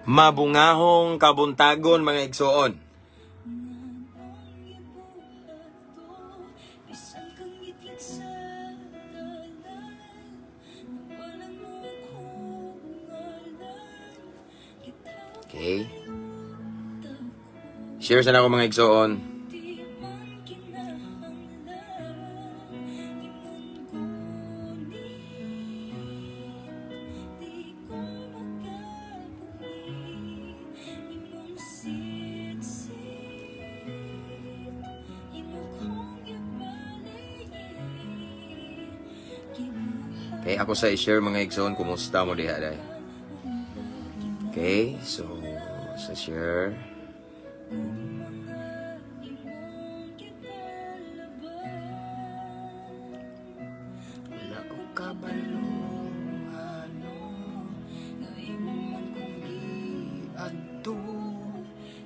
Mabungahong kabuntagon, mga igsoon. Bisan kang ngitlik sa tanan, nawalan mo akong ngalan. Gitawag Okay. Share sa nako, mga igsoon. di man kinahanglan imong gunit. Di ko makabuhi imong sitsit. Imo kong gipaligid. Gibuhat Okay, ako sa i-share, mga igsoon, kumusta mo diha day. Okay, so sa share. Mga imong gipalaban. Wala ko kabalo ano nga imo man kong giadto.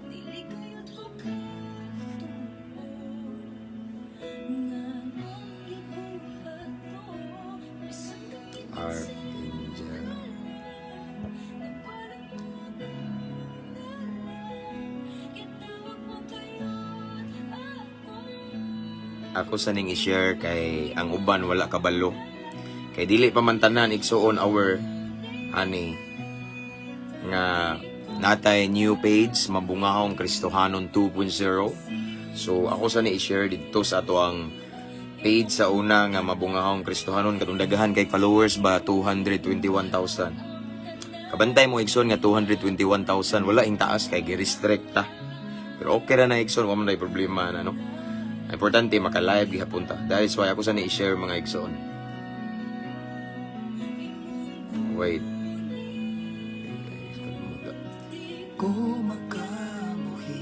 Dili kayod ko katuo nganong gibuhat mo bisan kang ngitlik sa Archangel. Nawalan mo akong ngalan. Gitawag mo kayod ako. Ako sa ning i-share kay ang uban wala kabalo. Kay dili pa man tanan, igsuon, our ani nga natay new page, Mabungahong Kristohanon 2.0. So ako sa ni i-share didto sa ato ang page sa una nga Mabungahong Kristohanon, katong daghan kay followers ba, 221,000. Kabantay mo, igsoon, nga 221,000, wala ing taas kay gi-restrict ta. Pero okay ra na, igsoon, wa man nay problema na, no. Importante maka-live gihapon ta. That is why ako sa ni i-share, mga igsoon. Wait. Ko makabuhi.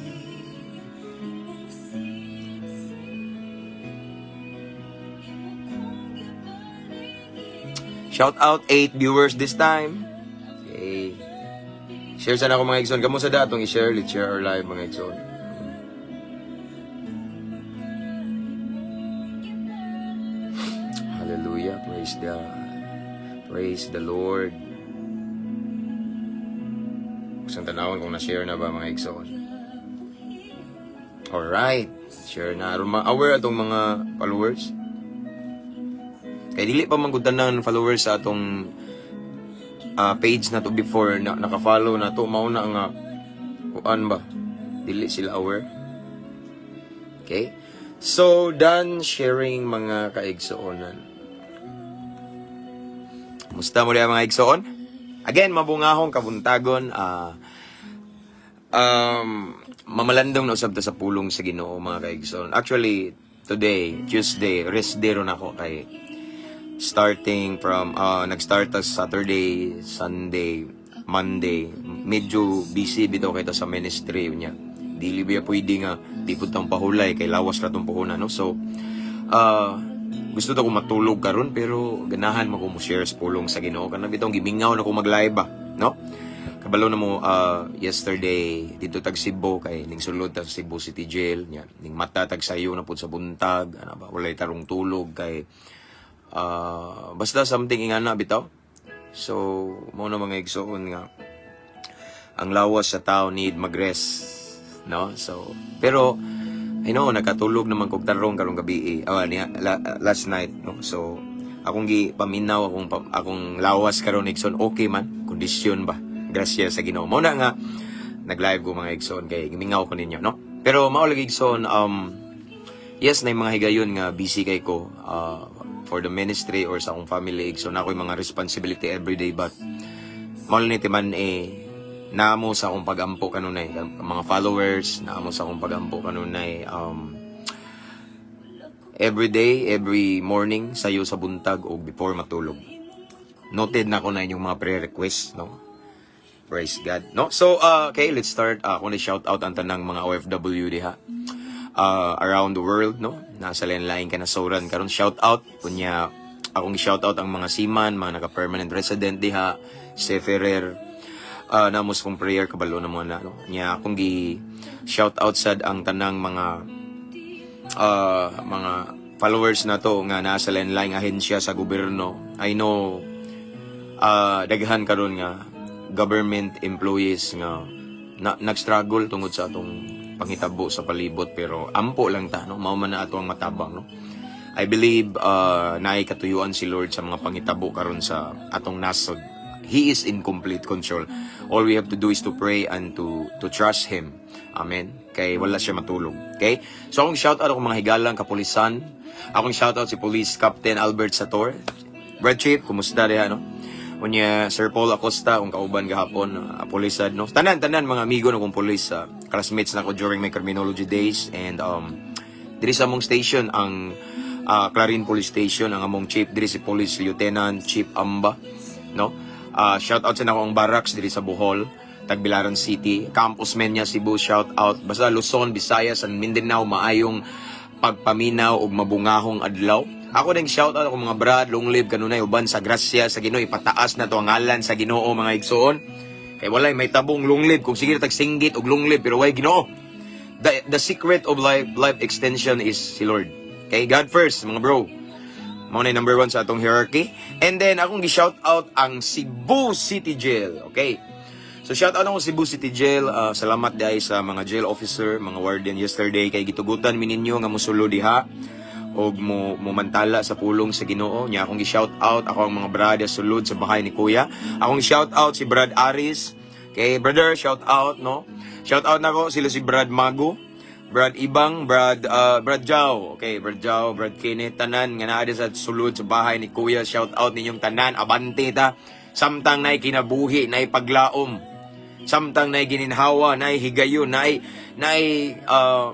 Imong sitsit. Imo kong gipaligid. Shout out 8 viewers this time. Okay. Share sana ako, mga igsoon. Kamo sa datong i-share, let's share our live, mga igsoon. Hallelujah. Praise the Lord. Gusto tanawon kung na-share na ba, mga igsoon. Alright. Share na. Aron ma-aware atong mga followers. Kay dili pa man gud tanan followers sa atong page na to before na naka-follow na to, mao na nga kuan ba, dili sila aware. Okay? So, done sharing, mga kaigsuonan. Musta mo diha, mga igsoon? Again, mabungahong kabuntagon. Mamalandong na usab ta sa pulong sa Ginoo, mga kaigsoon. Actually, today, Tuesday, rest day ron ako kay starting from nag-start ta Saturday, Sunday, Monday. Medyo busy bitaw kay ta sa ministry niya. Dili ba pwede nga di pud tang pahulay kay lawas ra tong puhunan, no? So gusto ta ko matulog karon pero ganahan man ko mo share sa pulong sa Ginoo, kana bitong gimingaw na ko mag-live ba, no? Kabalo na mo, yesterday didto tag Cebu kay ning sulod ta sa Cebu City Jail nya, ning mata tag sayo na pud sa buntag ana ba, walay tarong tulog kay basta something ingana bitaw. So mao na, mga igsoon, nga ang lawas sa tao need magrest, no? So pero I know nakatulog naman kog tarong karong gabi eh. Ah, niya, last night, no? So akong gi paminaw akong lawas karon, igsoon, okay man kondisyon ba, grasya sa Ginoo. Mao na nga nag-live ko, mga igsoon, kay gimingaw ko ninyo, no? Pero mao lagi, igsoon, yes, na mga higayon nga busy kay ko for the ministry or sa akong family. So na ako'y mga responsibility every day, but mao ni timan eh namo sa akong pagampo kanunay mga followers, namo sa akong pagampo kanunay every day, every morning, sayo sa buntag o before matulog. Noted na ko na inyong mga prayer requests, no? Praise God, no? So okay, let's start. Ako na shout out ang tanang mga OFW diha around the world, no? Nasa lain-lain kanasuran karon, shout out. Kunya akong shout out ang mga seaman, mga naka-permanent resident diha, seafarer, namos kong prayer, kabalo na mo na, no? Nya akong gi shout out sad ang tanang mga followers na to nga nasa lain-laing ahensya sa gobyerno. I know daghan karon nga government employees nga na, nag-struggle tungod sa atong panghitabo sa palibot, pero ampo lang ta, no? Mao man na ato ang matabang, no? I believe naay katuyuan si Lord sa mga panghitabo karon sa atong nasod. He is in complete control. All we have to do is to pray and to trust Him. Amen. Kay wala siya matulog. Okay? So akong shout out akong mga higalang kapulisan. Akong shout out si Police Captain Albert Sator. Brad Chief, kumusta diha, no? Unya Sir Paul Acosta, akong kauban gahapon, pulisad, no? Tanan tanan mga amigo no kong pulis, classmates nako during my criminology days and diri sa among station, ang Clarin Police Station, ang among chief diri si Police Lieutenant Chief Amba, no? Shout out sa nako ang barracks diri sa Bohol, Tagbilaran City, Campus Menya Cebu, shout out. Basta Luzon, Visayas and Mindanao, maayong pagpaminaw ug mabungahong adlaw. Ako ding shout out ako mga brad, long live kanunay uban sa grasya sa Ginoo, ipataas na to ang ngalan sa Ginoo, mga igsoon. Kay walay may tabong long live kung sige tag singgit og long live pero way Ginoo. The secret of life extension is si Lord. Okay, God first, mga bro. Mao na yung number one sa atong hierarchy. And then, akong gi-shout out ang Cebu City Jail. Okay. So, shout out ako Cebu City Jail. Salamat dahil sa mga jail officer, mga warden yesterday. Kay gitugutan mi ninyo nga musulo diha og mo mantala sa pulong sa Ginoo. Nya akong gi-shout out ako ang mga brother sulod sa bahay ni Kuya. Akong shout out si Brad Aris. Okay, brother, shout out, no? Shout out nako sila si Brad Mago, Brad Ibang, Brad Jao. Okay, Brad Jao, Brad Kenneth, tanan nga naa sa sulod sa bahay ni Kuya. Shout out ninyong tanan, abante ta. Samtang naay kinabuhi, naay paglaom. Samtang naay gininhawa, naay higayon, naay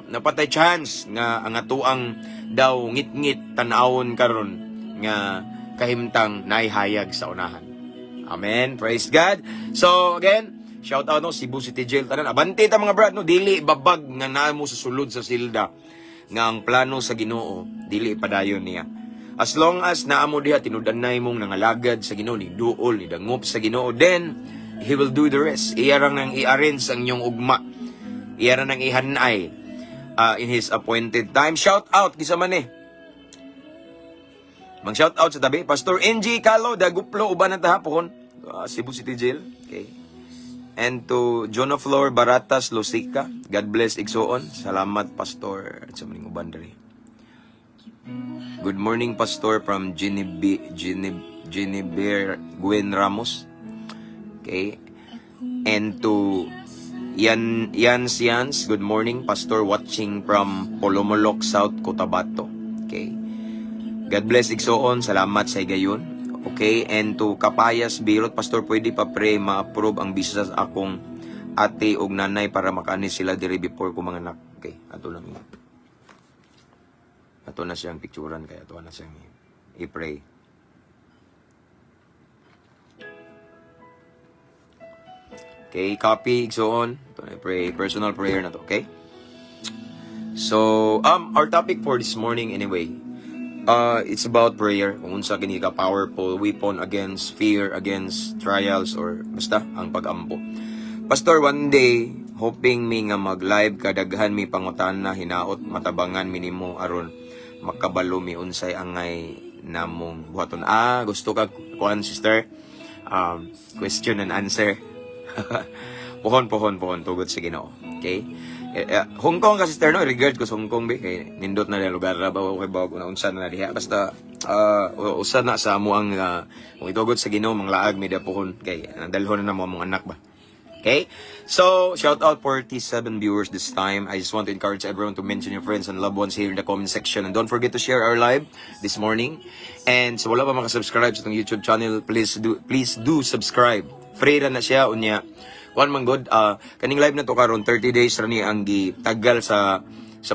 napatay chance nga ang atuang daw ngit-ngit tan-awon karon nga kahimtang naay hayag sa unahan. Amen. Praise God. So again, shout out, no, Cebu City Jail tanan. Abante ta, mga brad, no, dili babag nga naa mo sa sulod sa silda nga ang plano sa Ginoo dili padayon niya. As long as naa mo diha, tinud-anay mong nangalagad sa Ginoo, ni duol, ni dangop sa Ginoo, then He will do the rest. Iya rang nang i-arrange ang inyong ugma. Iya rang nang ihanay in His appointed time. Shout out kinsa man eh. Mang shout out sa tabi, Pastor NG Calo, Daguplo, uban na ta hapon. Cebu City Jail. Okay. And to Jonah Flor Baratas Lusica, God bless, igsoon. Salamat, Pastor. At sa maning uban diri. Good morning, Pastor, from Genevieve Gwen Ramos. Okay. And to Yan Yans Yans, good morning, Pastor, watching from Polomolok, South Cotabato. Okay. God bless, igsoon. Salamat sa higayon. Okay, and to Kapayas Birot, "Pastor, pwede pa pray ma-approve ang visa sa akong ate og nanay para makaani sila diri before ko manganak." Okay, ato lang yun. Ato na siyang picturean kaya ato na siyang i-pray. Okay, copy, igsoon. Ito na, pray, personal prayer na to, okay? So, our topic for this morning anyway, it's about prayer. Kung unsa kini ka powerful weapon against fear, against trials, or basta ang pag-ampo. "Pastor, one day, hoping mi nga mag-live ka, daghan mi pangutana, hinaot matabangan mi nimo aron makabalo mi unsay angay namong buhaton." Ah, gusto ka kuan, sister? Question and answer. Pohon, pohon, pohon, tugot sa Ginoo. Okay? Eh, eh, Hong Kong ka, sister, no? Regard ko sa Hong Kong, be. Kay nindot na lugar ra ba, okay ba, kung unsa na diha. Basta, usa na sa amo ang, kung itugot sa Ginoo, manglaag mi da pohon. Kay, dalhon na namo among anak ba. Okay? So, shout out 47 viewers this time. I just want to encourage everyone to mention your friends and loved ones here in the comment section. And don't forget to share our live this morning. And sa wala pa makasubscribe sa itong YouTube channel, please do subscribe. Free ra na siya unya. Kuan man good, kaning live na to karon 30 days ra ni ang gitagal sa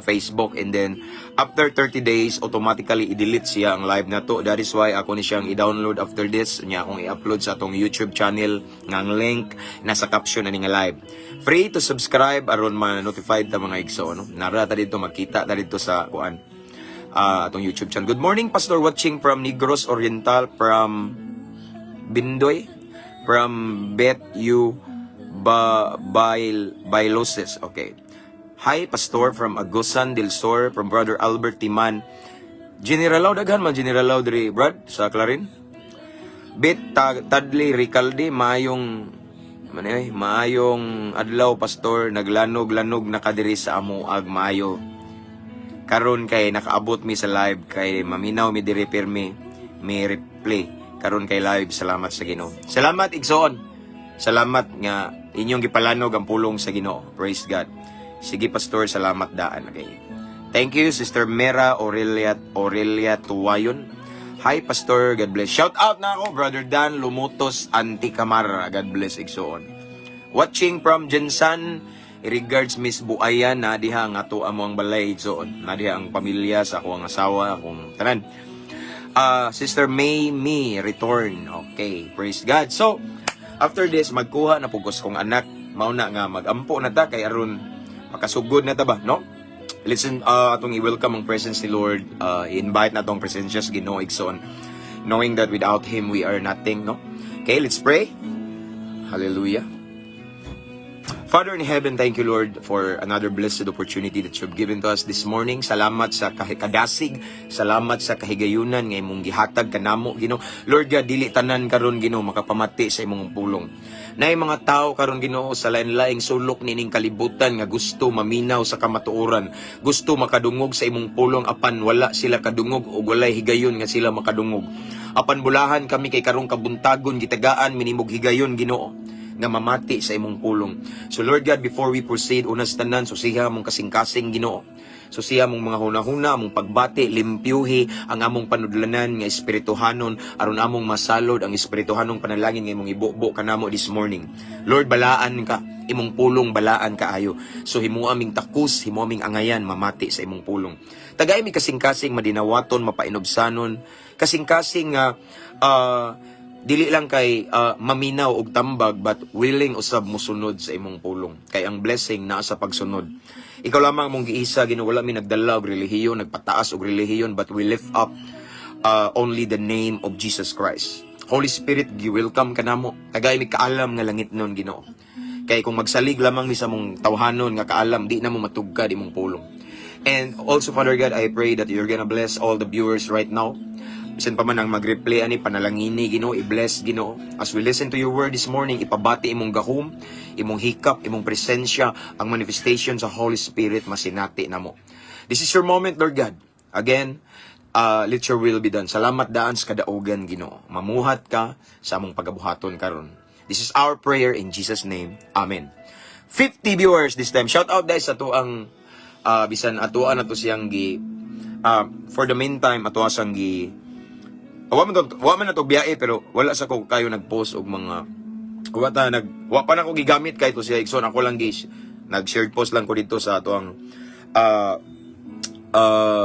Facebook and then after 30 days automatically i-delete siya ang live na to. That is why ako ni siyang i-download after this nya akong i-upload sa atong YouTube channel nga ang link nasa caption ani nga live. Free to subscribe aron ma-notified ta, mga igsoon, no? Nara ta dito, makita ta dito sa kuan, atong YouTube channel. "Good morning, Pastor, watching from Negros Oriental, from Bindoy," from Bet U Ba Bail Bailoses. Okay. "Hi, Pastor, from Agusan del Sur," from Brother Albert Timan. General Lau, daghan man General Lau diri, Brad, sa Clarin. Bet Tadley Ricalde, maayong Manay, maayong adlaw, Pastor, naglanog-lanog na kadiri sa amo ag maayo. Karon kay nakaabot mi sa live kay maminaw mi diri pirmi mi replay. Karon kay live, salamat sa Ginoo. Salamat, igsoon. Salamat nga inyong gipalanog ang pulong sa Ginoo. Praise God. Sige, Pastor, salamat daan. Okay. Thank you, Sister Mera Aurelia Aurelia Tuwayon. Hi, Pastor, God bless. Shout out na ako, Brother Dan Lumutos Anticamara. God bless, igsoon. Watching from GenSan, regards Miss Buayan na diha nga ato amo ang balay, igsoon. Na diha ang pamilya sa akong asawa, akong tanan. Sister May Me return. Okay, praise God. So, after this magkuha na pugos kong anak, mao na nga magampo na ta kay aron makasugod na ta ba, no? Listen, atong i-welcome ang presence ni Lord, i-invite na atong presensya sa Ginoo, igsoon, knowing that without Him we are nothing, no? Okay, let's pray. Hallelujah. Father in heaven, thank you, Lord, for another blessed opportunity that you've given to us this morning. Salamat sa kadasig, salamat sa kahigayunan nga imong gihatag kanamo, Ginoo. Lord God, dili tanan karon, Ginoo, makapamati sa imong pulong. Naay mga tao karon, Ginoo, sa lain-laing sulok nining kalibutan nga gusto maminaw sa kamatuoran, gusto makadungog sa imong pulong apan wala sila kadungog o walay higayon nga sila makadungog. Apan bulahan kami kay karong kabuntagon gitagaan mi nimog higayon, Ginoo, nga mamati sa imong pulong. So Lord God, before we proceed, unas tanan, susiha among kasing-kasing, Ginoo. Susiha among mga hunahuna, among pagbati, limpyuhi ang among panudlanan nga espirituhanon aron among masalod ang espirituhanong panalangin nga imong ibubo kanamo this morning. Lord, balaan ka, imong pulong balaan kaayo. So himo aming takus, himo aming angayan mamati sa imong pulong. Tagay mi kasing-kasing madinawaton, mapainubsanon, kasing-kasing nga dili lang kay maminaw og tambag but willing usab mosunod sa imong pulong kay ang blessing naa sa pagsunod. Ikaw lamang mong giisa, Ginoo. Wala mi nagdala og relihiyon, nagpataas og relihiyon, but we lift up only the name of Jesus Christ. Holy Spirit, gi-welcome ka namo. Tagay mi kaalam nga langit nun, Ginoo, kay kung magsalig lamang mi sa mong tawhanon nga kaalam, di na mo matugkad imong pulong. And also, Father God, I pray that you're gonna bless all the viewers right now. Bisan pa man ang mag-replay ani, panalangini, Ginoo, i-bless, Ginoo. As we listen to your word this morning, ipabati imong gahom, imong hikap, imong presensya, ang manifestation sa Holy Spirit masinati namo. This is your moment, Lord God. Again, let your will be done. Salamat daan sa kadaugan, Ginoo. Mamuhat ka sa among pagabuhaton karon. This is our prayer in Jesus' name. Amen. 50 viewers this time. Shout out guys sa tuang bisan atuan na to siyang gi for the meantime ato siyang gi wa man na to biyahe pero wala sa ko kayo nag-post og mga wa ta nag wa pa na ko gigamit kay to siya, igsoon. Ako lang gi nag-shared post lang ko dito sa atuang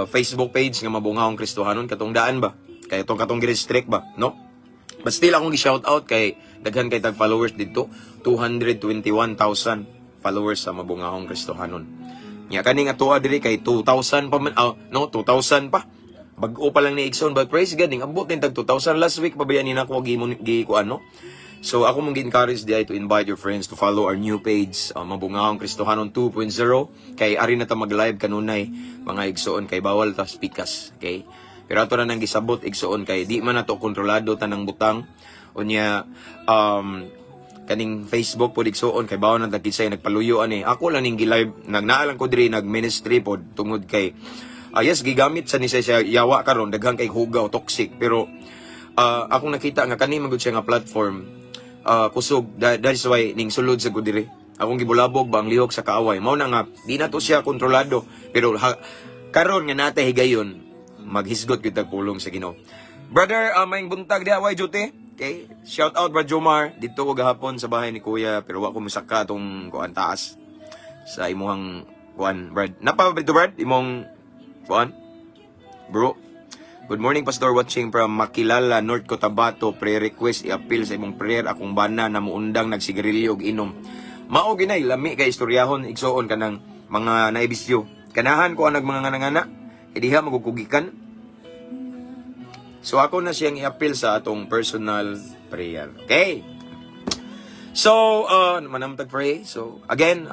Facebook page nga Mabungahong Kristohanon katong daan ba kay atong katong gi-restrict ba, no? But still akong gi-shout out kay daghan kay tag followers dito, 221,000 followers sa Mabungahong Kristohanon. Nya kaning atoa diri kay 2,000 pa man, oh, no, 2,000 pa. Bag-o pa lang ni igsoon, but praise God ning abot din tag 2,000 last week pa ba ni nako gi gi ko ano. So ako mong gi-encourage di ay to invite your friends to follow our new page, Mabungahong Kristohanon 2.0, kay ari na ta mag-live kanunay, mga igsoon, kay bawal ta pikas, okay? Pero ato na nang gisabot, igsoon, kay di man nato kontrolado tanang butang. Unya kaning Facebook pod, igsoon, kay bawal nang tagkisay nagpaluyo ani. Ako lang ning gi-live, nagnaa lang ko diri nag-ministry pod tungod kay yes, gigamit sa ni siya yawa karon, daghan kay hugaw, toxic, pero akong nakita nga kani man gud siya nga platform kusog. That is why ning sulod sa ko diri, akong gibulabog ba ang lihok sa kaaway. Mao na nga di na to siya kontrolado, pero karon nga natay higayon maghisgot gyud tag pulong sa Ginoo. Brother, maayong buntag diha, way duty. Okay, shout out Brad Jomar. Dito ko gahapon sa bahay ni Kuya pero wa ko misaka atong kuan taas sa imuhang kuan, Brad. Napa dito, Brad, imong kuan, bro. Good morning, Pastor, watching from Makilala, North Cotabato. Prayer request, i-appeal sa imong prayer akong bana na muundang nagsigarilyo og inom. Mao ginay lami kay istoryahon, igsoon, kanang mga naibisyo. Kanahan ko ang nagmanga ngana, e diha magukugikan. So ako na siyang i-appeal sa atong personal prayer. Okay. So, manamtag pray. So, again,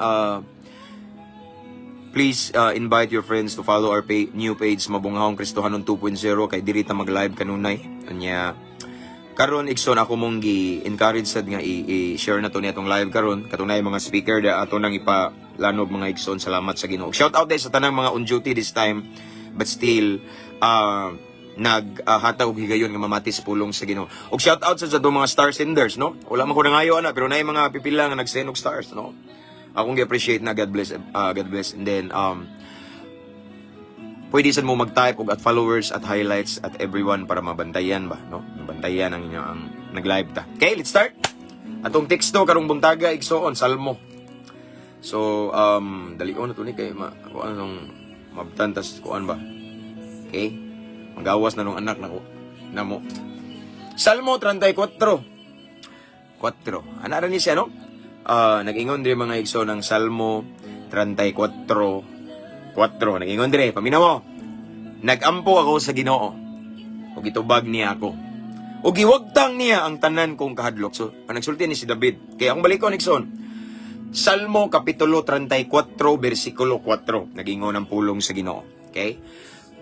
please invite your friends to follow our new page, Mabungahong Kristohanon 2.0, kay diri ta mag-live kanunay. Unya Karon, igsoon, ako mong gi-encourage sad nga i-share na to niya atong live karon katong naay mga speaker da ato nang ipalanog, mga igsoon. Salamat sa Ginoo. Shout out day sa tanang mga on duty this time but still nag hatag og higayon nga mamati sa pulong sa Ginoo. Ug shout out sa atong mga star senders, no? Wala man ko nangayo ana, pero naay mga pipila nga nag-send og stars, no? Akong gi-appreciate na. God bless, God bless. And then pwede sad mo mag-type og @followers, @highlights, @everyone para mabantayan ba, no? Mabantayan ang inyo ang nag-live ta. Okay, let's start. Atong teksto karong buntaga, igsoon, Salmo. So, dalion na to ni kay ma kuan nung mabtan tas kuan ba. Okay? Magawas na nung anak nako namo. Salmo 34. 4. Ana ra ni siya, no? Ah, nag-ingon diri, mga igsoon, ng Salmo 34:4. Nag-ingon dire, paminaw mo. "Nagampo ako sa Ginoo. Ug gitubag niya ako. Ug giwagtang niya ang tanan kong kahadlok." So, ang nagsulti ni si David. Kaya akong balikon, igsoon. Salmo kapitulo 34 bersikulo 4. Nag-ingon ang pulong sa Ginoo. Okay?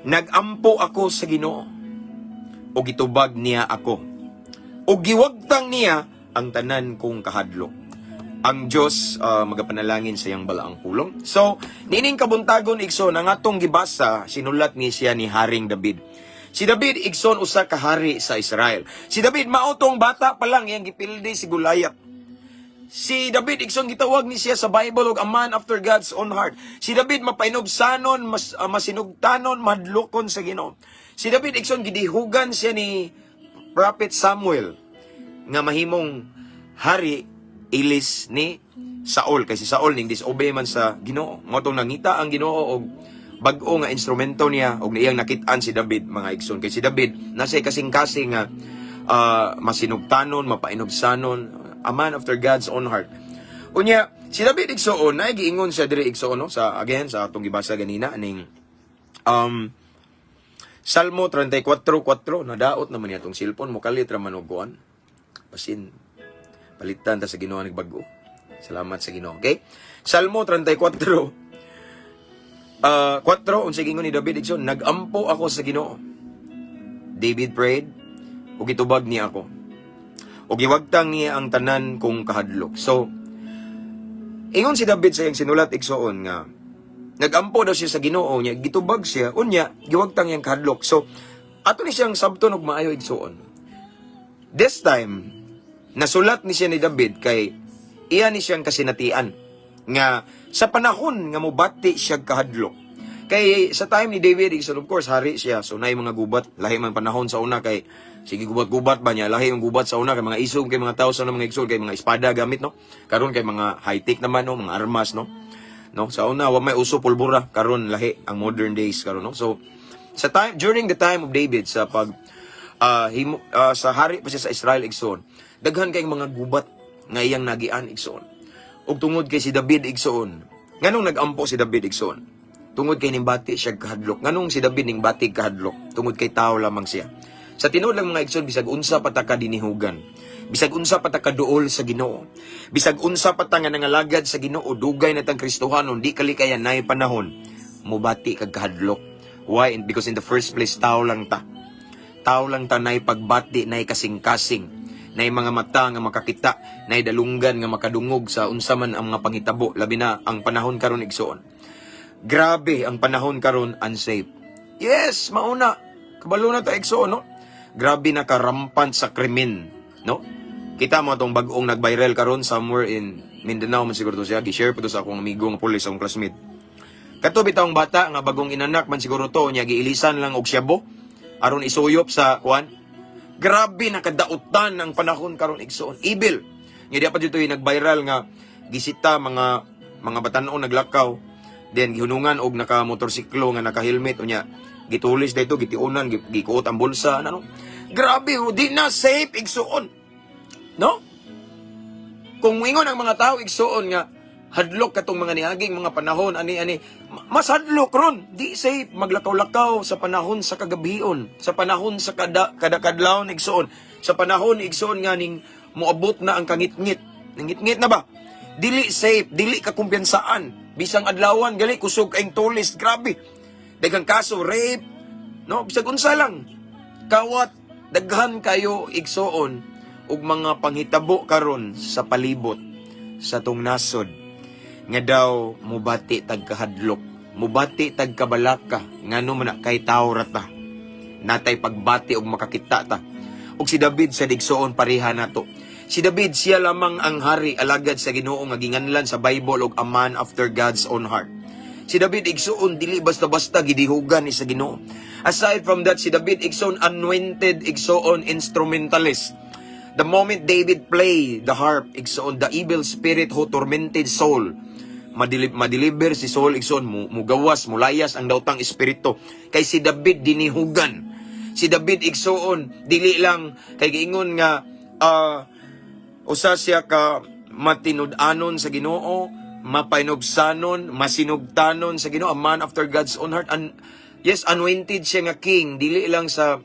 "Nagampo ako sa Ginoo. Ug gitubag niya ako. Ug giwagtang niya ang tanan kong kahadlok." Ang Diyos magapanalangin sa iyang balaang pulong. So, niining kabuntagon, igsoon, ang atong gibasa, sinulat ni siya ni Haring David. Si David, igsoon, usa ka hari sa Israel. Si David mao tong bata pa lang iyang gipildi si Goliath. Si David, igsoon, gitawag ni siya sa Bible og a man after God's own heart. Si David mapainubsanon, mas masinugtanon, madlukon sa Ginoo. Si David, igsoon, gidihugan siya ni Prophet Samuel nga mahimong hari ilis ni Saul, kay si Saul ning disobey man sa Ginoo. Mao tong nangita ang Ginoo og bag-o nga instrumento niya og iyang nakit-an si David, mga igsoon, kay si David nasa kasing-kasing nga masinugtanon, mapainubsanon, a man after God's own heart. Unya, si David, igsoon, na giingon siya diri, igsoon, no, sa again sa atong gibasa ganina aning Salmo 34:4. Nadaot naman niya tong cellphone mo, kalit ra man og kuan. Basin palitan ta sa Ginoo nagbag-o. Salamat sa Ginoo. Okay? Salmo 34 4, unsay giingon ni David, igsoon? "Nagampo ako sa Ginoo." David prayed, "ug gitubag niya ako. Ug giwagtang niya ang tanan kong kahadlok." So, ingon si David sa iyang sinulat, igsoon, nga nagampo daw siya sa Ginoo niya, gitubag siya, unya giwagtang iyang kahadlok. So, ato ni siyang sabton og maayo, igsoon. This time, nasulat ni siya ni David kay iya ni siyang kasinatian nga sa panahon nga mobati siya kahadlok. Kay sa time ni David, igsoon, of course, hari siya. So, naay mga gubat. Lahi man panahon sa una kay sige gubat-gubat ba niya. Lahi yung gubat sa una kay mga isog kay mga tao sa una, mga igsoon, kay mga espada gamit, no? Karon kay mga high-tech naman, no? Mga armas, no? No? Sa una, wa may uso pulbura. Karon lahi ang modern days karon, no? So, sa time during the time of David sa pag himo, sa hari pa siya sa Israel, igsoon, daghan kay mga gubat nga iyang nagian, igsoon. Ug tungod kay si David, igsoon, nganong nagampo si David, igsoon? Tungod kay nimbati siya kahadlok. Nganong si David ningbati kahadlok? Tungod kay tao lamang siya. Sa tinuod lang, mga igsoon, bisag unsa pa ta ka dinihugan, bisag unsa pa ta ka duol sa Ginoo, bisag unsa pa ta nga nangalagad sa Ginoo, dugay na tang Kristohanon, di kalikayan naay panahon mobati kag kahadlok. Why? Because in the first place, tao lang ta. Tao lang ta, nay pagbati, nay kasing-kasing, nay mga mata nga makakita, nay dalunggan nga makadungog sa unsa man ang mga panghitabo, labi na ang panahon karon, igsoon. Grabe ang panahon karon, unsafe. Yes, mauna. Kabalo na ta, igsoon, no? Grabe na ka-rampant sa krimen, no? Kita mo atong bag-ong nag-viral karon somewhere in Mindanao man siguro to siya, gi-share pa to sa akong amigo nga pulis, akong classmate. Kato bitawng bata nga bagong inanak man siguro to niya, giilisan lang og shabu aron isuyop sa kuan. Grabe na kadautan ang panahon karon, igsoon. Evil. Nga di pa dito yung nag-viral nga gisita mga batan-on naglakaw. Then gihunungan og naka motorsiklo nga naka-helmet, unya gitulis dito, gitiunan, gikuot ang bulsa, ano. Grabe, oh, di na safe, igsoon. No? Kung moingon ang mga tao, igsoon, nga hadlok katong mga niaging mga panahon ani ani, mas hadlok ron. Di safe maglakaw-lakaw sa panahon sa kagabhion, sa panahon sa kada kada kadlawon, igsoon, sa panahon, igsoon, nga ning moabot na ang kangitngit, nangitngit na ba, dili safe, dili ka kumpiyansaan. Bisang adlawan gali kusog kayong tulis. Grabe, daghang kaso rape, no? Bisag unsa lang kawat. Daghan kayo, igsoon, ug mga panghitabo karon sa palibot sa atong nasod nga daw mubati tag kahadlok, mubati tag kabalaka. Ngano man na? Kay tawo ra ta. Natay pagbati og makakita ta. Ug si David sa igsoon, pareha nato. Si David, siya lamang ang hari alagad sa Ginoo nga ginganlan sa Bible og a man after God's own heart. Si David, igsoon, dili basta-basta gidihugan ni sa Ginoo. Aside from that, si David, igsoon, anointed, igsoon, instrumentalist. The moment David play the harp, igsoon, the evil spirit who tormented Saul, madeliver si Saul, igsoon, mugawas, mulayas ang daotang espiritu. Kay si David dinihugan. Si David, igsoon, dili lang kay giingon nga usa siya ka matinud-anon sa Ginoo, mapainugsanon, masinugtanon sa Ginoo, a man after God's own heart. And yes, anointed siya nga king, dili lang sa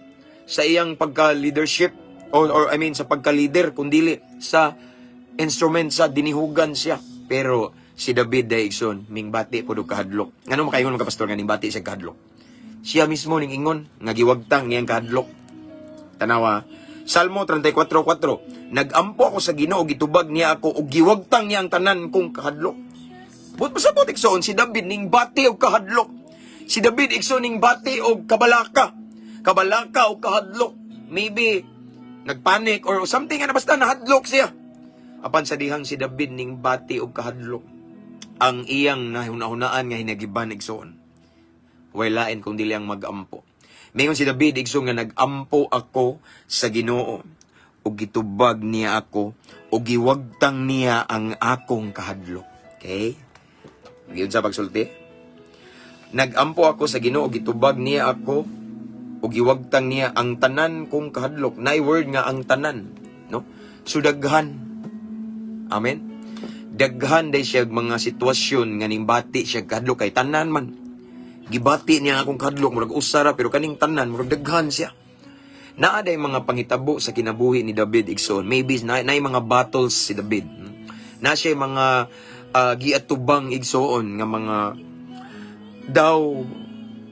iyang pagka-leadership or I mean sa pagka-leader, kundili sa instrument sa dinihugan siya. Pero si David diay, igsoon, mingbati pud og kahadlok. Ngano makaingon mga pastor nga ningbati siya kahadlok? Siya mismo ning ingon nga giwagtang niyang kahadlok. Tanawa, Salmo 34:4. "Nagampo ako sa Ginoo, gitubag niya ako ug giwagtang niya ang tanan kong kahadlok." But pasabot, igsoon, si David ning bati og kahadlok. Si David, igsoon, ning bati og kabalaka. Kabalaka og kahadlok. Maybe nagpanic or something nga basta nahadlok siya. Apan sa dihang si David ning bati og kahadlok, ang iyang nahuna-hunaan nga hinagiban, igsoon, way lain kung dili ang magampo. Mingon si David, igsoon, nga "Nagampo ako sa Ginoo ug gitubag niya ako ug giwagtang niya ang akong kahadlok." Okay? Giyon sa pagsulti. "Nagampo ako sa Ginoo, gitubag niya ako ug giwagtang niya ang tanan kong kahadlok." Naay word nga "ang tanan", no? So daghan. Amen. Daghan day siya mga sitwasyon nga nimbati siya kahadlok kay tanan man. Gibati niya akong kahadlok, murag usa ra, pero kaning tanan murag daghan siya. Naa day mga panghitabo sa kinabuhi ni David, igsoon. Maybe na mga battles si David. Na siya mga giatubang, igsoon, nga mga daw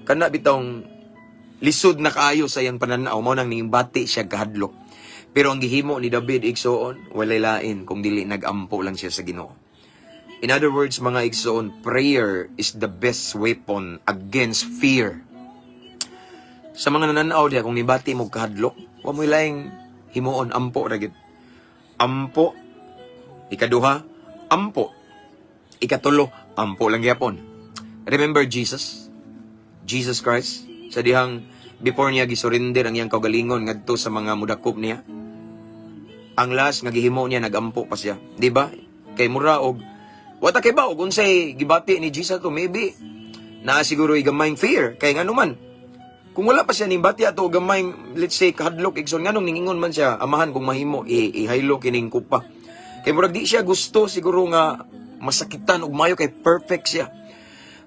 kana bitong lisod na kaayo sa iyang pananaw, mao nang nimbati siya kahadlok. Pero ang gihimo ni David, igsoon, walay lain kung dili nagampo lang siya sa Ginoo. In other words, mga igsoon, prayer is the best weapon against fear. Sa mga nananaw diha, kung nibati mo kahadlok, wa mo laing himuon, ampo ra gyud. Ampo. Ikaduha, ampo. Ikatulo, ampo lang gyapon. Remember Jesus? Jesus Christ, sa dihang before niya gisurrender ang iyang kaugalingon ngadto sa mga mudakop niya. Ang last nga gihimo niya, nagampo pa siya, di ba? Kay mura og wa ta kay ba og unsay gibati ni Jesus to, maybe naa siguro gamayng fear kay ngano man kung wala pa siya nimbati ato og gamayng, let's say, kahadlok, igsoon, nganong ningingon man siya, "Amahan, kung mahimo ihaylo kining kupa"? Kay murag di siya gusto siguro nga masakitan og mayo kay perfect siya.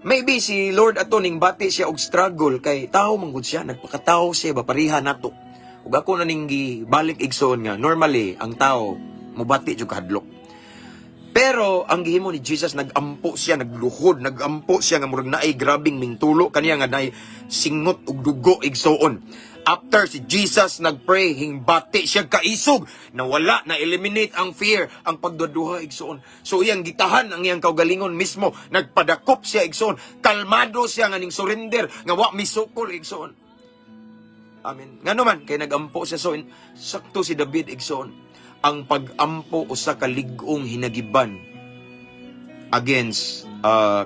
Maybe si Lord ato ning bati siya og struggle kay tao man gud siya, nagpakatao siya ba, pareha nato. Ug ako na ning gibalik, igsoon, nga normally ang tao mubati jud kahadlok. Pero ang gihimo ni Jesus, nagampo siya, nagluhod, nagampo siya nga murag naay grabing mingtulo kaniya nga naay singot og dugo, igsoon. After si Jesus nagpray, hingbati siya kaisog, nawala, na eliminate ang fear, ang pagduduha, igsoon. So iyang gitahan ang iyang kaugalingon mismo, nagpadakop siya, igsoon, kalmado siya nga ning surrender, nga wa misukol, igsoon. Amen. Ngano man kay nagampo siya. So sakto si David, igsoon. Ang pag-ampo usa ka lig-ong hinagiban against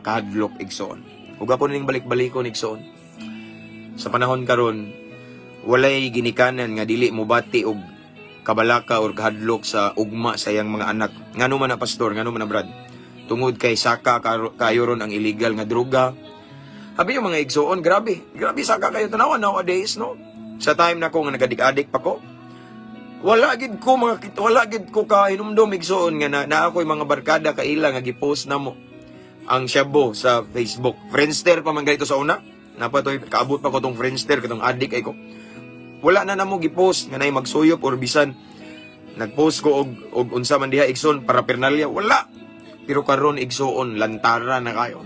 kahadlok, igsoon. Ug ako ning balik-balikon, igsoon. Sa panahon karon, walay ginikanan nga dili mobati og kabalaka or kahadlok sa ugma sa iyang mga anak. Ngano man na, pastor? Ngano man na, brad? Tungod kay saka kayo ron ang illegal nga droga. Habi yung mga igsoon, grabe. Grabe saka kayo tanawan nowadays, no? Sa time na ko nga nagadik-adik pa ko, wala gid ko ka hinumdom, igsoon, nga na ako'y mga barkada kaila nga gipost na mo ang shabu sa Facebook. Friendster pa man ganito sa una. Napatoy kaabot pa ko tong Friendster katong adik ay ko. Wala na namo gipost nga nay magsuyop or bisan nagpost ko og unsa man diha, igsoon, paraphernalia, wala. Pero karon, igsoon, lantara na kayo.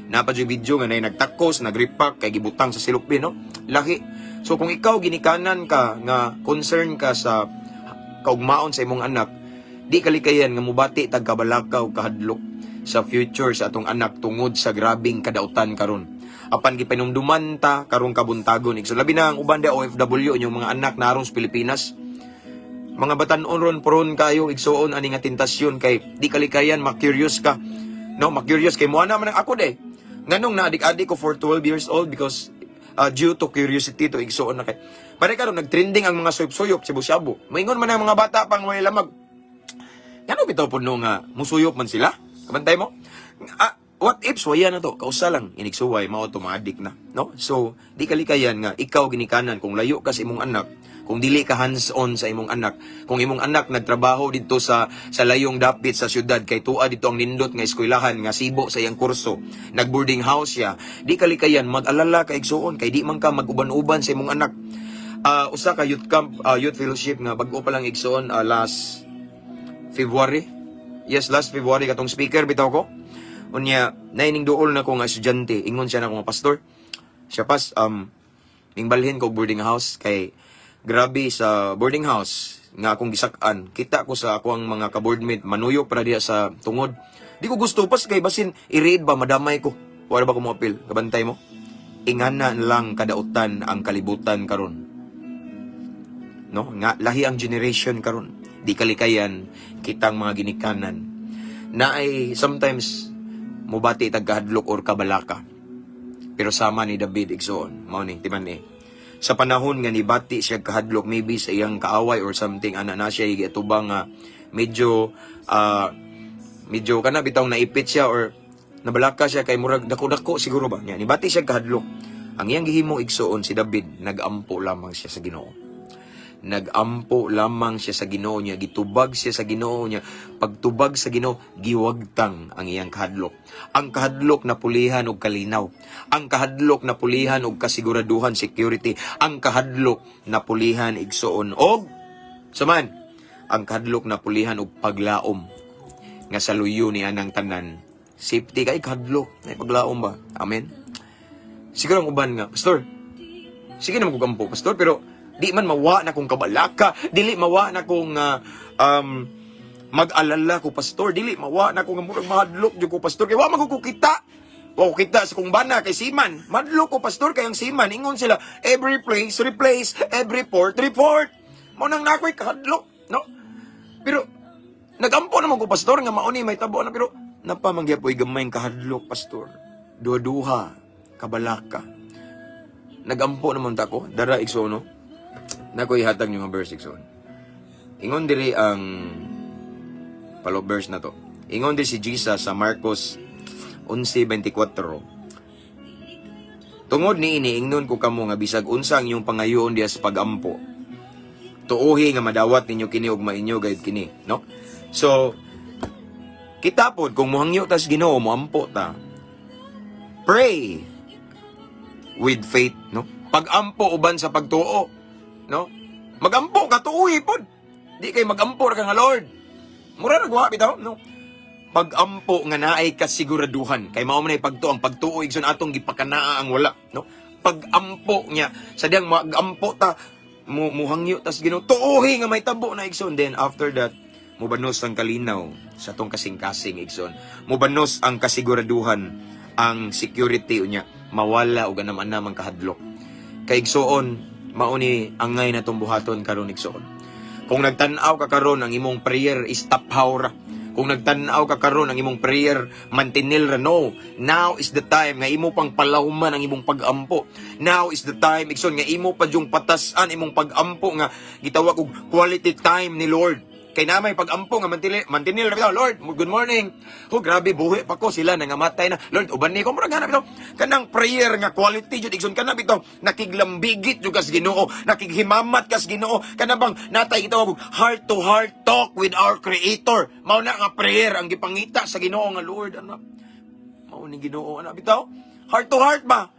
Napa jud video nga nay nagtakos, nagripak kay gibutang sa silupin, no? Laki. So kung ikaw ginikanan ka nga concern ka sa kaugmaon sa imong anak, di kalikayan nga mubati tag kabalaka o kahadlok sa future sa atong anak tungod sa grabing kadautan karon. Apan gipanumduman ta karong kabuntagon. So labi na ang uban da OFW, inyong mga anak naron sa Pilipinas. Mga batan-on ron prone kayo, igsuon, ani nga tentasyon kay di kalikayan ma-curious ka. No, ma-curious kay mo ana man ang ako de. Nganong naadik-adik ko for 12 years old? Because due to curiosity to, igsuon, na kay pare karon nagtrending ang mga suyop-suyop, shabu-shabu. Moingon man ang mga bata pang way lamag. Ngano bitaw pud no nga musuyop man sila? Kabantay mo? Ah, what if suwayan na to? Kausa lang inigsuway mao to maadik na, no? So, di kalikayan nga ikaw ginikanan, kung layo ka sa imong anak, kung dili ka hands-on sa imong anak, kung imong anak nagtrabaho didto sa layong dapit sa syudad kay tuwa didto ang nindot nga eskwelahan nga sibo sa iyang kurso, nag boarding house siya, di kalikayan mag-alala ka, igsuon, kay di man ka mag-uban-uban sa imong anak. Usa ka youth camp, youth fellowship nga bag-o pa lang, igsuon, last February. Yes, last February katong speaker bitaw ko. Unya, naining duol na ko nga estudyante, ingon siya na ko nga, "Pastor," siya pas, "ning balhin ko og boarding house kay grabe sa boarding house nga akong gisak-an. Kita ko sa ako ang mga ka-boardmate manuyo para diha sa tungod. Di ko gusto, pas, kay basin i-raid ba, madamay ko." Wala ba ko mo apil? Kabantay mo? Ingana lang kadautan ang kalibutan karon. No? Nga lahi ang generation karon. Di kalikayan kitang mga ginikanan na ay sometimes mubati tag kahadlok or kabalaka. Pero sama ni David, igsoon, mao ni timan eh. Sa panahon nga nibati siya kahadlok maybe sa iyang kaaway or something ana na siya giatubang nga medyo kana bitaw naipit siya or nabalaka siya kay murag dako-dako siguro ba nya, nibati siya kahadlok. Ang iyang gihimo, igsoon, si David, nagampo lamang siya sa Ginoo. Nagampo lamang siya sa Ginoo niya, gitubag siya sa Ginoo niya. Pagtubag sa Ginoo, giwagtang ang iyang kahadlok. Ang kahadlok na pulihan og kalinaw. Ang kahadlok na pulihan og kasiguraduhan, security. Ang kahadlok na pulihan, igsoon, og saman ang kahadlok na pulihan og paglaom nga sa luyo ni anang tanan. Safety kay kahadlok, may paglaom ba? Amen. Siguro ang uban nga, "Pastor, sige naman kog ampo, pastor, pero di man mawa na kong kabalaka, dili mawa na kong mag-alala ko, pastor, dili mawa na kong murag mahadlok jud ko, pastor, kay wa man ko kita. Wa ko kita sa kong bana kay seaman. Madlok ko, pastor, kay ang seaman ingon sila every place replace, every port report. Mao nang nakoy kahadlok, no?" Pero nagampo naman ko, pastor, nga mao ni may tabo na, pero napamangyapoy gamay kahadlok, pastor. Duha-duha kabalaka. Nagampo naman ta ko, dara, igsoon, no? Nako ihatag niyo nga verse, igsoon. Ingon diri ang palo verse na to. Ingon diri si Jesus sa Marcos 11:24. "Tungod niini ingnon ko kamo nga bisag unsa ang inyong pangayoon diha sa pagampo, tuohi nga madawat ninyo kini ug mainyo gayud kini," no? So kita pod kung mohangyo tas Ginoo, moampo ta. Pray with faith, no? Pagampo uban sa pagtuo, no? Magampo ka, tuohi pod. Di kay magampo ra ka nga, "Lord." Mura ra guwa bitaw, no? Pagampo nga naay kasiguraduhan kay mao man ay pagtuo. Ang pagtuo, igsoon, atong gipakanaa ang wala, no? Pagampo niya sa diyang magampo ta, mo muhangyo tas Ginoo, tuohi nga may tabo na, igsoon. Then after that, mubanos ang kalinaw sa atong kasing-kasing, igsoon, mubanos ang kasiguraduhan, ang security, unya mawala og anam-anam ang kahadlok. Kay igsoon, mao ni angay na tong buhaton karon, igsoon. Kung nagtan-aw ka karon, ang imong prayer is taphaw ra. Kung nagtan-aw ka karon, ang imong prayer mantinil ra, no. Now is the time nga imo pang palawman ang imong pag-ampo. Now is the time, igsoon, nga imo pa yung patasan imong pag-ampo nga gitawag og quality time ni Lord. Kay na may pag-ampo nga mantinil, mantinil ra bitaw, "Lord, good morning. Oh, grabe, buhi pa ko, sila nangamatay na. Lord, uban ni ko." Murag hanap bitaw. Kanang prayer nga quality jud, igsoon, kana bitaw nakiglambigit jud kas Ginoo, nakighimamat kas Ginoo. Kana bang natay gitawag og heart to heart talk with our Creator. Mao na nga prayer ang gipangita sa Ginoo nga, "Lord, ano? Mao ni Ginoo, ana bitaw. Heart to heart ba?"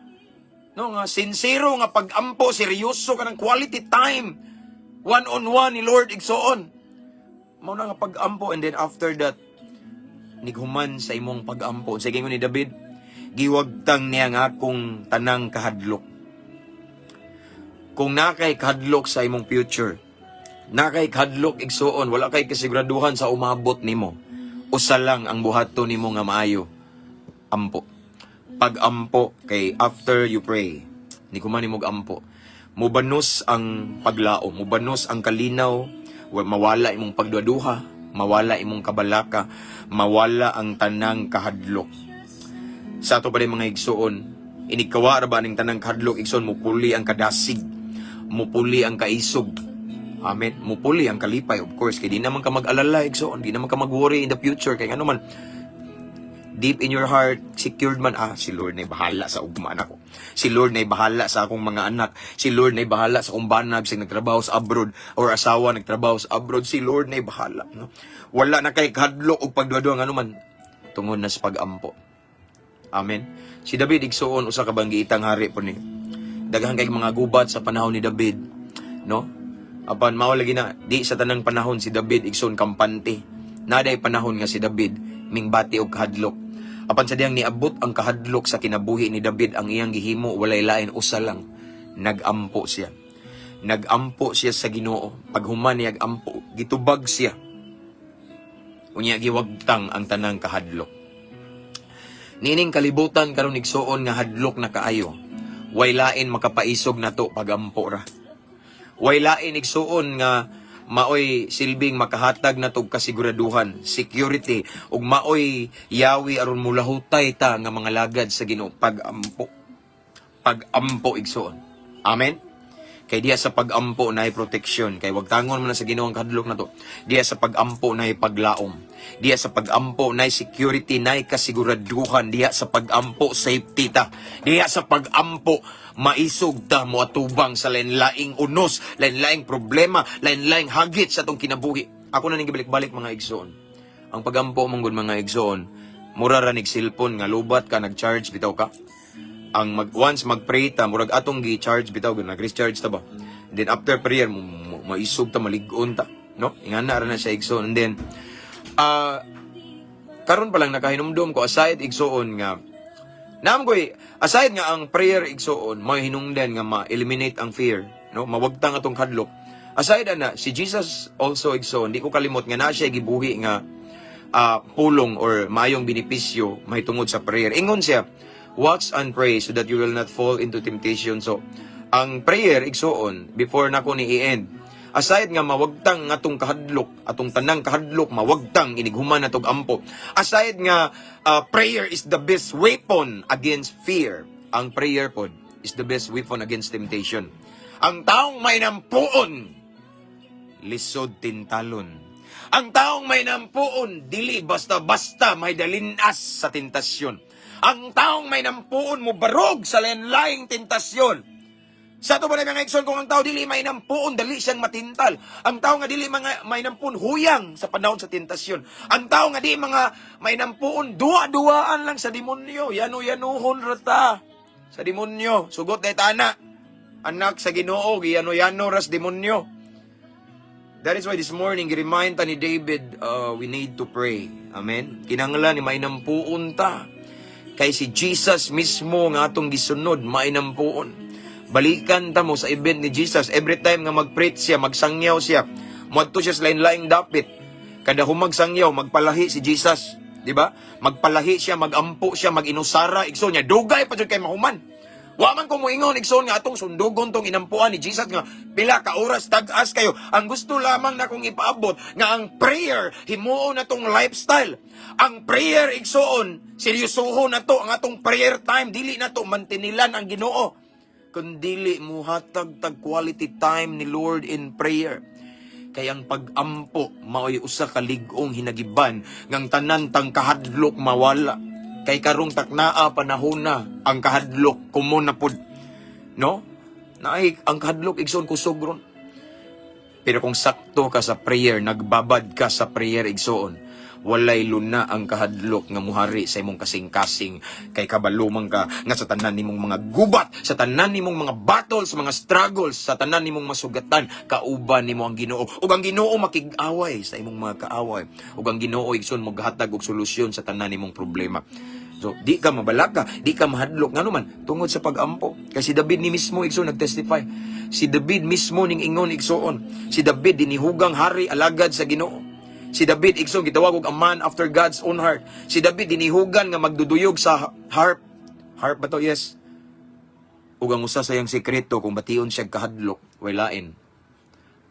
No, nga sincero nga pag-ampo, seryoso ka ng quality time. One on one ni Lord, igsoon. Mao na nga pag-ampo, and then after that, nighuman sa imong pag-ampo. Sa ingon ni David, "Giwagtang niya ang akong tanang kahadlok." Kung naa kay kahadlok sa imong future, naa kay kahadlok, igsuon, wala kay kasiguraduhan sa umabot nimo, usa lang ang buhaton nimo nga maayo: ampo. Pag-ampo, kay after you pray, ni kuman nimo ampo, mubanos ang paglaom, mubanos ang kalinaw, mawala imong pagduaduha, mawala imong kabalaka, mawala ang tanang kahadlok. Sa ato pa rin, mga igsuon, inigkawa ra ba ning tanang kahadlok, igsuon, mupuli ang kadasig, mupuli ang kaisog. Amen. Mupuli ang kalipay, of course. Kay di naman ka mag-alala, igsuon. Di naman ka mag-worry in the future. Kay ano man, deep in your heart, secured man, ah, si Lord na bahala sa ugma nako. Si Lord na bahala sa akong mga anak. Si Lord na bahala sa akong banag, sa nagtrabaho sa abroad, or asawa nagtrabaho sa abroad. Si Lord na bahala. No? Wala na kay kahadlok og pagduaduha ano man, tungod na sa pag-ampo. Amen. Si David, igsuon, usa ka banggiitang hari po ni. Daghan kay mga gubat sa panahon ni David, no? Apan mao lagi na di sa tanang panahon si David, igsuon, kampante. Naday panahon nga si David mingbati og kahadlok. Apan sa diyang niabot ang kahadlok sa kinabuhi ni David, ang iyang gihimo walay lain, usa lang: nagampo siya. Nagampo siya sa Ginoo. Paghuman niya ampo, gitubag siya. Unya giwagtang ang tanang kahadlok. Nining kalibutan karon, igsuon, nga hadlok na kaayo, way lain makapaisog nato, pagampo ra. Way lain, igsuon, nga maoy silbing makahatag nato og kasiguraduhan, security, ug maoy yawi aron mulahutay ta nga mga lagad sa Ginoo, pagampo. Pagampo, igsuon. Amen. Kay diya sa pag-ampo na protection. Kay wagtangon man na sa Ginoo ang kahadlok nato. Diya sa pag-ampo na paglaom. Diya sa pag-ampo na security, na kasiguraduhan. Diya sa pag-ampo, safety ta. Diya sa pag-ampo, maisog ta moatubang sa lain-laing unos, lain-laing problema, lain-laing hagit sa atong kinabuhi. Ako na ning gibalik-balik, mga igsoon. Ang pag-ampo man gud, mga igsoon, mura ra nig cellphone nga lobat ka, nag-charge bitaw ka. Ang mag once mag-pray ta, murag atong gi-charge bitaw, nag-recharge ta ba. Then after prayer, maisog ta, malig-on ta, no? Ingana ra na siya, igsoon. And then karon pa lang nakahinumdom ko, aside, igsuon, nga naam koy aside nga ang prayer, igsuon, may hinungdan nga ma-eliminate ang fear, no, mawagtang atong kadlok. Aside ana, si Jesus also, igsuon, di ko kalimot nga na siya gibuhi nga pulong or maayong benepisyo mahitungod sa prayer. Ingon siya, "Watch and pray so that you will not fall into temptation." So ang prayer, igsuon, before nako ni i-end, aside nga mawagtang atong kahadlok, atong tanang kahadlok mawagtang inighuman natog ampo, aside nga prayer is the best weapon against fear, ang prayer pod is the best weapon against temptation. Ang taong may nampuon, lisod tintalon. Ang taong may nampuon, dili basta-basta may dalinas sa tentasyon. Ang taong may nampuon, mo barog sa lain-laing tentasyon. Sa ato ba na, mga igsoon, kung ang tao dili may nampuon, dali siyang matintal. Ang tao nga dili mga may nampuon, huyang sa panahon sa tentasyon. Ang tao nga di mga may nampuon, duwa-duwaan lang sa demonyo. Yano-yanuhon rata sa demonyo. Sugot kay tana. Anak sa Ginoo, giyano-yano ras demonyo. That is why this morning, remind ta ni David, we need to pray. Amen? Kinanglan ni may nampuon ta. Kay si Jesus mismo nga atong gisunod, mainampuon. Balikan ta mo sa event ni Jesus. Every time nga mag-preach siya, magsangyaw siya, muadto siya sa lain-laing dapit. Kada humagsangyaw, magpalahi si Jesus. Di ba? Magpalahi siya, magampo siya, mag-inusara. Igsoon niya, dugay pa jud kay mahuman. Wa man ko moingon, igsoon, nga atong sundugon tong inampuan ni Jesus nga pila ka oras, tag-as kayo. Ang gusto lamang na kong ipaabot nga ang prayer himuon na tong lifestyle. Ang prayer, igsoon, seryosohon na to ang atong prayer time, dili na to mantinilan ang Ginoo. Kun dili muhatag tag quality time ni Lord in prayer. Kay ang pag-ampo maoy usa ka lig-ong hinagiban ngang tanan tang kahadlok mawala. Kay karong taknaa panahon na ang kahadlok kumon na pud. No? Naay ang kahadlok, igsoon, kusog ron. Pero kung sakto ka sa prayer, nagbabad ka sa prayer, igsoon, walay luna ang kahadlok nga muhari sa imong kasing-kasing, kay kabalo man ka nga sa tanan nimong mga gubat, sa tanan nimong mga battles, mga struggles, sa tanan nimong masugatan, kauban nimo ang Ginoo. Ug ang Ginoo makig-away sa imong mga kaaway. Ug ang Ginoo, igsoon, maghatag og solusyon sa tanan nimong problema. So, di ka mabalaka, di ka mahadlok ngano man tungod sa pag-ampo. Kay si David ni mismo, igsoon, nagtestify. Si David mismo ning ingon, igsoon. Si David dinihugang hari, alagad sa Ginoo. Si David, igsoon, gitawag og a man after God's own heart. Si David dinihugan nga magduduyog sa harp. Harp ba to? Yes. Ug ang usa sa iyang sekreto kung bation siya kahadlok, way lain.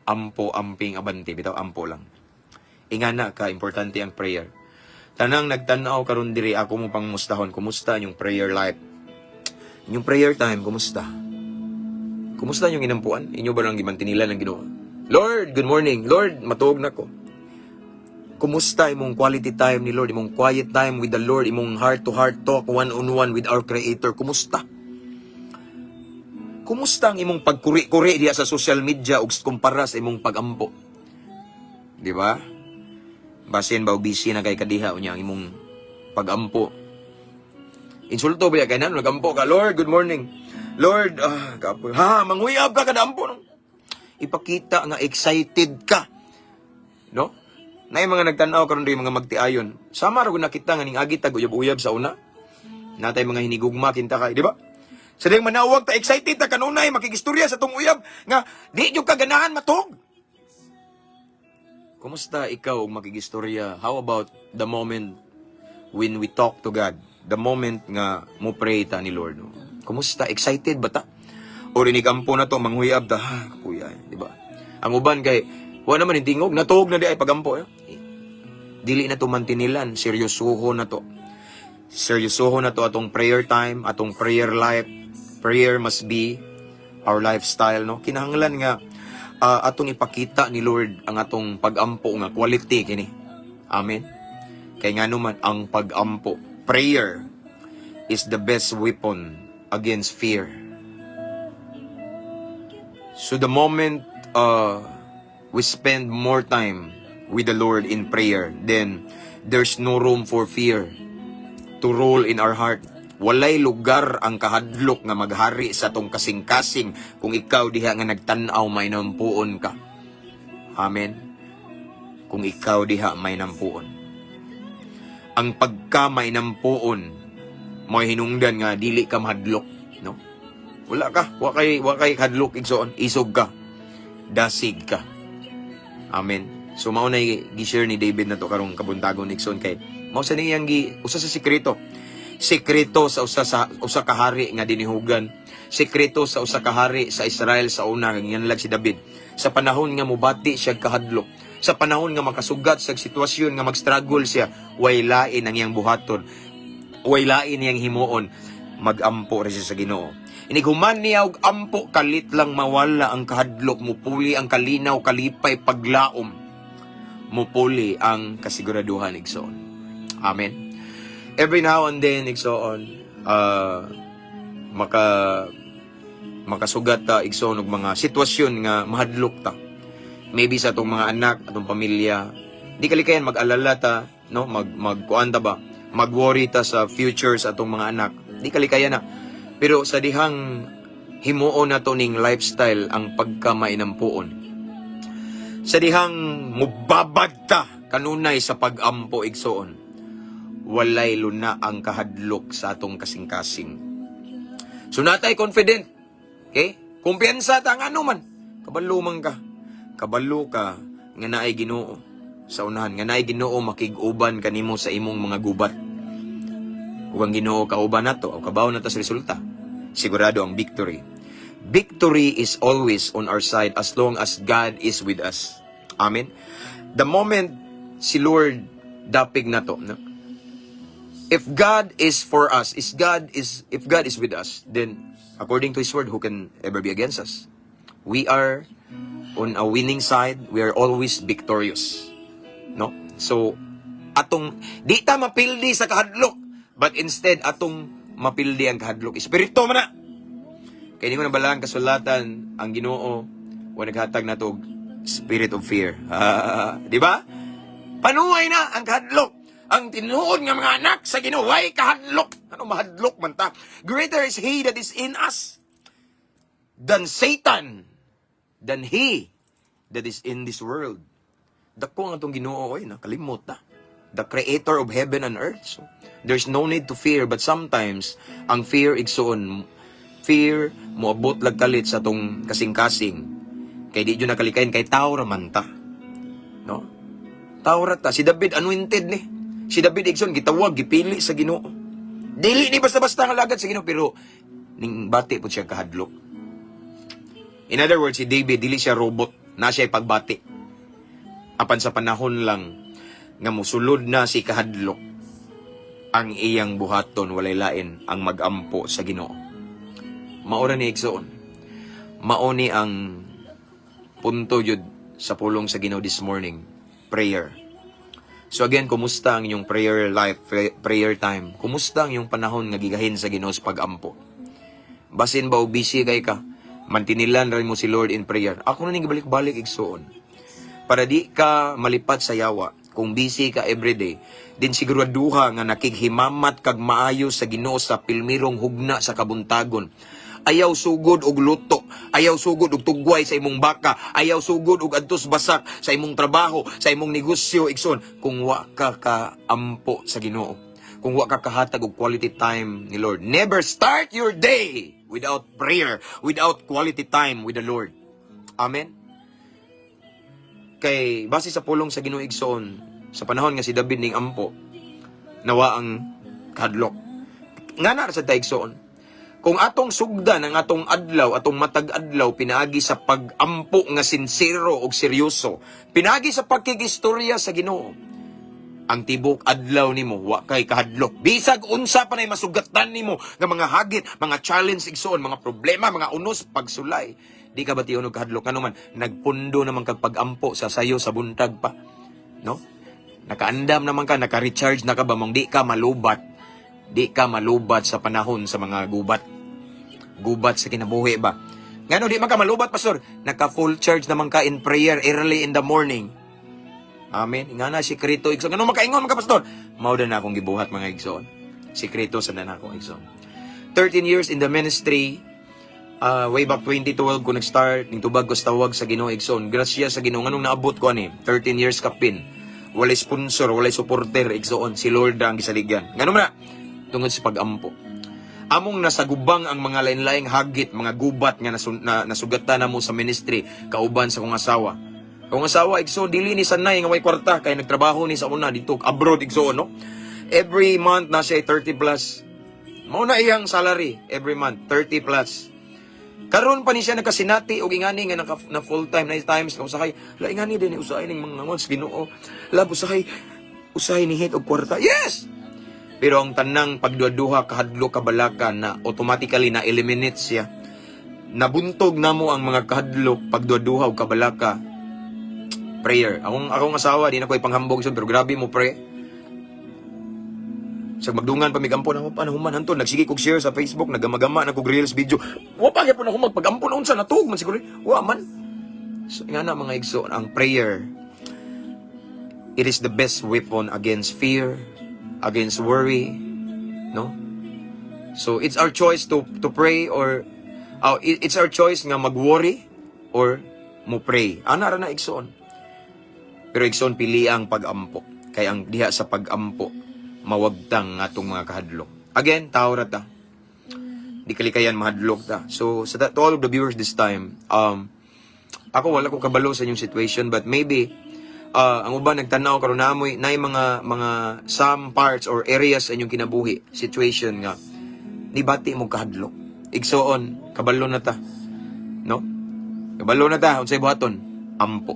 Ampo, amping, abante, bitaw ampo lang. Ingana ka importante ang prayer. Tanang nagtan-aw karon diri, ako mo pangmustahon, kumusta inyong prayer life? Inyong prayer time, kumusta? Kumusta inyong inampuan? Inyo ba lang gimantinilan ng Ginoo? "Lord, good morning. Lord, matuog na ko." Kumusta imong quality time ni Lord, imong quiet time with the Lord, imong heart to heart talk, one on one with our Creator? Kumusta? Kumusta ang imong pagkuri-kuri diya sa social media ug kumpara sa imong pagampo? Di ba? Basin ba og busy na kay kadiha unya ang imong pagampo. Insulto ba kay nan nagampo ka, "Lord, good morning. Lord, ah, kapoy." Ha, manguyab ka kada ampo, no? Ipakita nga excited ka. No? Naay mga nagtan-aw karon diri, mga magtiayon. Sama ra gud nakita nga ning agi tag uyab-uyab sa una. Natay mga hinigugma kinta kay, di ba? Sa diyang manawag ta, excited ta kanunay makigistorya sa tong uyab nga di jud ka ganahan matog. Kumusta ikaw og makigistorya? How about the moment when we talk to God? The moment nga mo pray ta ni Lord, no? Kumusta? Excited ba ta? O inigampo na to, manghuyab ta, ha, kuya, di ba? Ang uban kay, wa naman tingog, natuog na di ay pagampo. Eh. Dili na to mantinilan, seryosoho na to. Seryosoho na to atong prayer time, atong prayer life. Prayer must be our lifestyle, no? Kinahanglan nga atong ipakita ni Lord ang atong pagampo nga quality kini. Amen. Kay nga naman ang pagampo, prayer is the best weapon against fear. So the moment we spend more time with the Lord in prayer, then there's no room for fear to rule in our heart. Walay lugar ang kahadlok nga maghari sa atong kasing-kasing kung ikaw diha nga nagtan-aw may nampuon ka. Amen. Kung ikaw diha may nampuon. Ang pagka may nampuon, may hinungdan nga dili ka mahadlok, no? Wala ka, wa kay hadlok, igsoon, isog ka. Dasig ka. Amen. So mao na gi-share ni David na to karong kabuntagon, igsoon, kay mao sa niyang gi usa sa sekreto. Sekreto sa usa ka hari nga dinihugan. Sekreto sa usa ka hari sa Israel sa una nga gianlag si David. Sa panahon nga mubati siya kahadlok, sa panahon nga makasugat sa sitwasyon nga mag-struggle siya, way lain ang iyang buhaton. Way lain iyang himuon, magampo ra siya sa Ginoo. Inighuman niya og ampo, kalit lang mawala ang kahadlok, mupuli ang kalinaw, kalipay, paglaom. Mupuli ang kasiguraduhan, igsoon. Amen. Every now and then, igsoon, makasugat ta, igsoon, og mga sitwasyon nga mahadlok ta. Maybe sa atong mga anak, atong pamilya, di kalikayan mag-alala ta, no? Magkuan ta ba? Mag-worry ta sa future sa atong mga anak. Di kalikayan na. Pero sa dihang himuon na to ning lifestyle ang pagkamainampuon. Sa dihang mubabad ta kanunay sa pag-ampo, igsoon, walay luna ang kahadlok sa atong kasing-kasing. So natay confident. Okay? Kumpiyansa ta nga ano man. Kabalo man ka. Kabalo ka nga naay Ginoo sa unahan, nga naay Ginoo makig-uban kanimo sa imong mga gubat. Ug ang Ginoo kauban nato, o kabaw na ta sa resulta. Sigurado ang victory. Victory is always on our side as long as God is with us. Amen. The moment si Lord dapig nato, no? If God is for us, is God is if God is with us, then according to His word, who can ever be against us? We are on a winning side. We are always victorious. No? So atong di ta mapildi sa kahadlok, but instead atong mapildi ang kahadlok. Espiritu man na. Kay di mo nabalaan kasulatan, ang Ginoo wa naghatag nato og spirit of fear. Ah, di ba? Panuway na ang kahadlok. Ang tinuod nga mga anak sa Ginoo way kahadlok. Ano mahadlok man ta? Greater is He that is in us than Satan, than he that is in this world. Dako ang atong Ginoo oy, nakalimot ta. The creator of heaven and earth. So, there's no need to fear, but sometimes ang fear, igsoon, fear moabot lag kalit sa atong kasing-kasing. Kay di jud nakalikayan kay tao ra man ta. No? Tao ra ta. Si David anointed ni. Si David, igsoon, gitawag, gipili sa Ginoo. Dili ni basta-basta nga alagad sa Ginoo, pero ning bati pud siya kahadlok. In other words, si David dili siya robot, na siya pagbati. Apan sa panahon lang nga musulod na si kahadlok, ang iyang buhaton walay lain ang magampo sa Ginoo. Mao ra ni, igsoon. Mao ni ang punto jud sa pulong sa Ginoo this morning, prayer. So again, kumusta ang inyong prayer life, prayer time? Kumusta ang inyong panahon nga gigahin sa Ginoo sa pagampo? Basin ba og busy kay ka, mantinilan ra mo si Lord in prayer. Ako na ning gibalik-balik, igsoon. Para di ka malipat sa yawa, kung busy ka everyday, din siguraduha nga nakighimamat kag maayo sa Ginoo sa pilmirong hugna sa kabuntagon. Ayaw sugod og luto, ayaw sugod og tugway sa imong baka, ayaw sugod og adtos basak sa imong trabaho, sa imong negosyo, igsoon, kung wa ka kaampo sa Ginoo. Kung wa ka kahatag og quality time ni Lord. Never start your day without prayer, without quality time with the Lord. Amen. Kay base sa pulong sa Ginoo, igsoon, sa panahon nga si David ning ampo, nawa ang kahadlok. Nga na sa ta, igsoon. Kung atong sugdan ang atong adlaw, atong matag adlaw pinaagi sa pagampo nga sinsero og seryoso, pinaagi sa pagkigistorya sa Ginoo, ang tibok adlaw nimo wa kay kahadlok. Bisag unsa pa nay masugatan nimo nga mga hagit, mga challenge, igsoon, mga problema, mga unos, pagsulay. Di ka bation og kahadlok ngano man nagpundo naman kag pagampo sa sayo sa buntag pa. No? Nakaandam naman ka, naka-recharge na ka ba mong di ka malubat. Di ka malubat sa panahon sa mga gubat. Gubat sa kinabuhi ba? Ngano di man ka malubat, pastor? Naka full charge naman ka in prayer early in the morning. Amen. Nga na sikreto, igsoon. Ngano makaingon man ka, pastor? Mao na akong gibuhat, mga igsoon. Sikreto sa na akong, igsoon. 13 years in the ministry, way back 2012 ko nag-start, ning tubag ko sa tawag sa Ginoo, igsoon. Grasya sa Ginoo nganong naabot ko ani 13 years kapin. Walay sponsor, walay supporter, igsoon. Si Lord ang gisaligan. Ngano man na? Tungod sa pag-ampo. Among nasagubang ang mga lain-laing hagit, mga gubat nga nasugatan na mo sa ministry kauban sa kong asawa. Kung asawa, igsoon, dili ni sanay nga may kwarta kay nagtrabaho ni sa una dito abroad, igsoon, no. Every month na siya 30 plus. Mao na iyang salary every month, 30 plus. Karon pa ni siya nakasinati og ingani nga naka, na full time na times nga usahay la ingani din ni usahay ning mga ngon sa Ginoo. Lab usahay usahay ni hit og kwarta. Yes. Pero ang tanang pagduha-duha, kahadlok, kabalaka na automatically na eliminate siya. Nabuntog namo ang mga kahadlok, pagduha-duha og kabalaka. Prayer. Akong asawa, di na ko ipanghambog siya, pero grabe mo pray. Sa magdungan pa migampo na pa human hanto nagsige kog share sa Facebook, nagamagama na kog reels video, wa pa gyud na ako magpagampo na unsa natuog man siguro, wa man. So nga na, mga igsoon, ang prayer, it is the best weapon against fear, against worry, no? So it's our choice to pray or it's our choice nga mag-worry or mo pray. Ana ra na, igsoon. Pero igsoon, pili ang pag-ampo. Kay ang diha sa pag-ampo, mawagtang atong mga kahadlok. Again, tao ra ta. Di kalikayan mahadlok ta. So to all of the viewers this time, ako wala ko kabalo sa inyong situation, but maybe ang uban nagtanaw karon namoy nay mga some parts or areas sa inyong kinabuhi, situation nga nibati mo kahadlok. Igsoon, kabalo na ta. No? Kabalo na ta unsay buhaton? Ampo.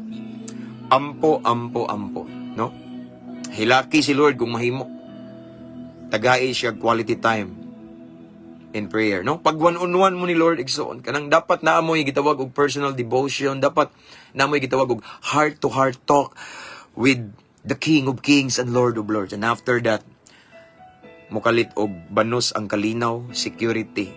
Ampo, ampo, ampo, no? Hilaki si Lord kung mahimo. Tagai siya quality time in prayer, no? Pag one on one mo ni Lord, igsoon, kanang dapat naamoy gitawag og personal devotion, dapat naamoy gitawag og heart to heart talk with the King of Kings and Lord of Lords. And after that, mukalit og banos ang kalinaw, security.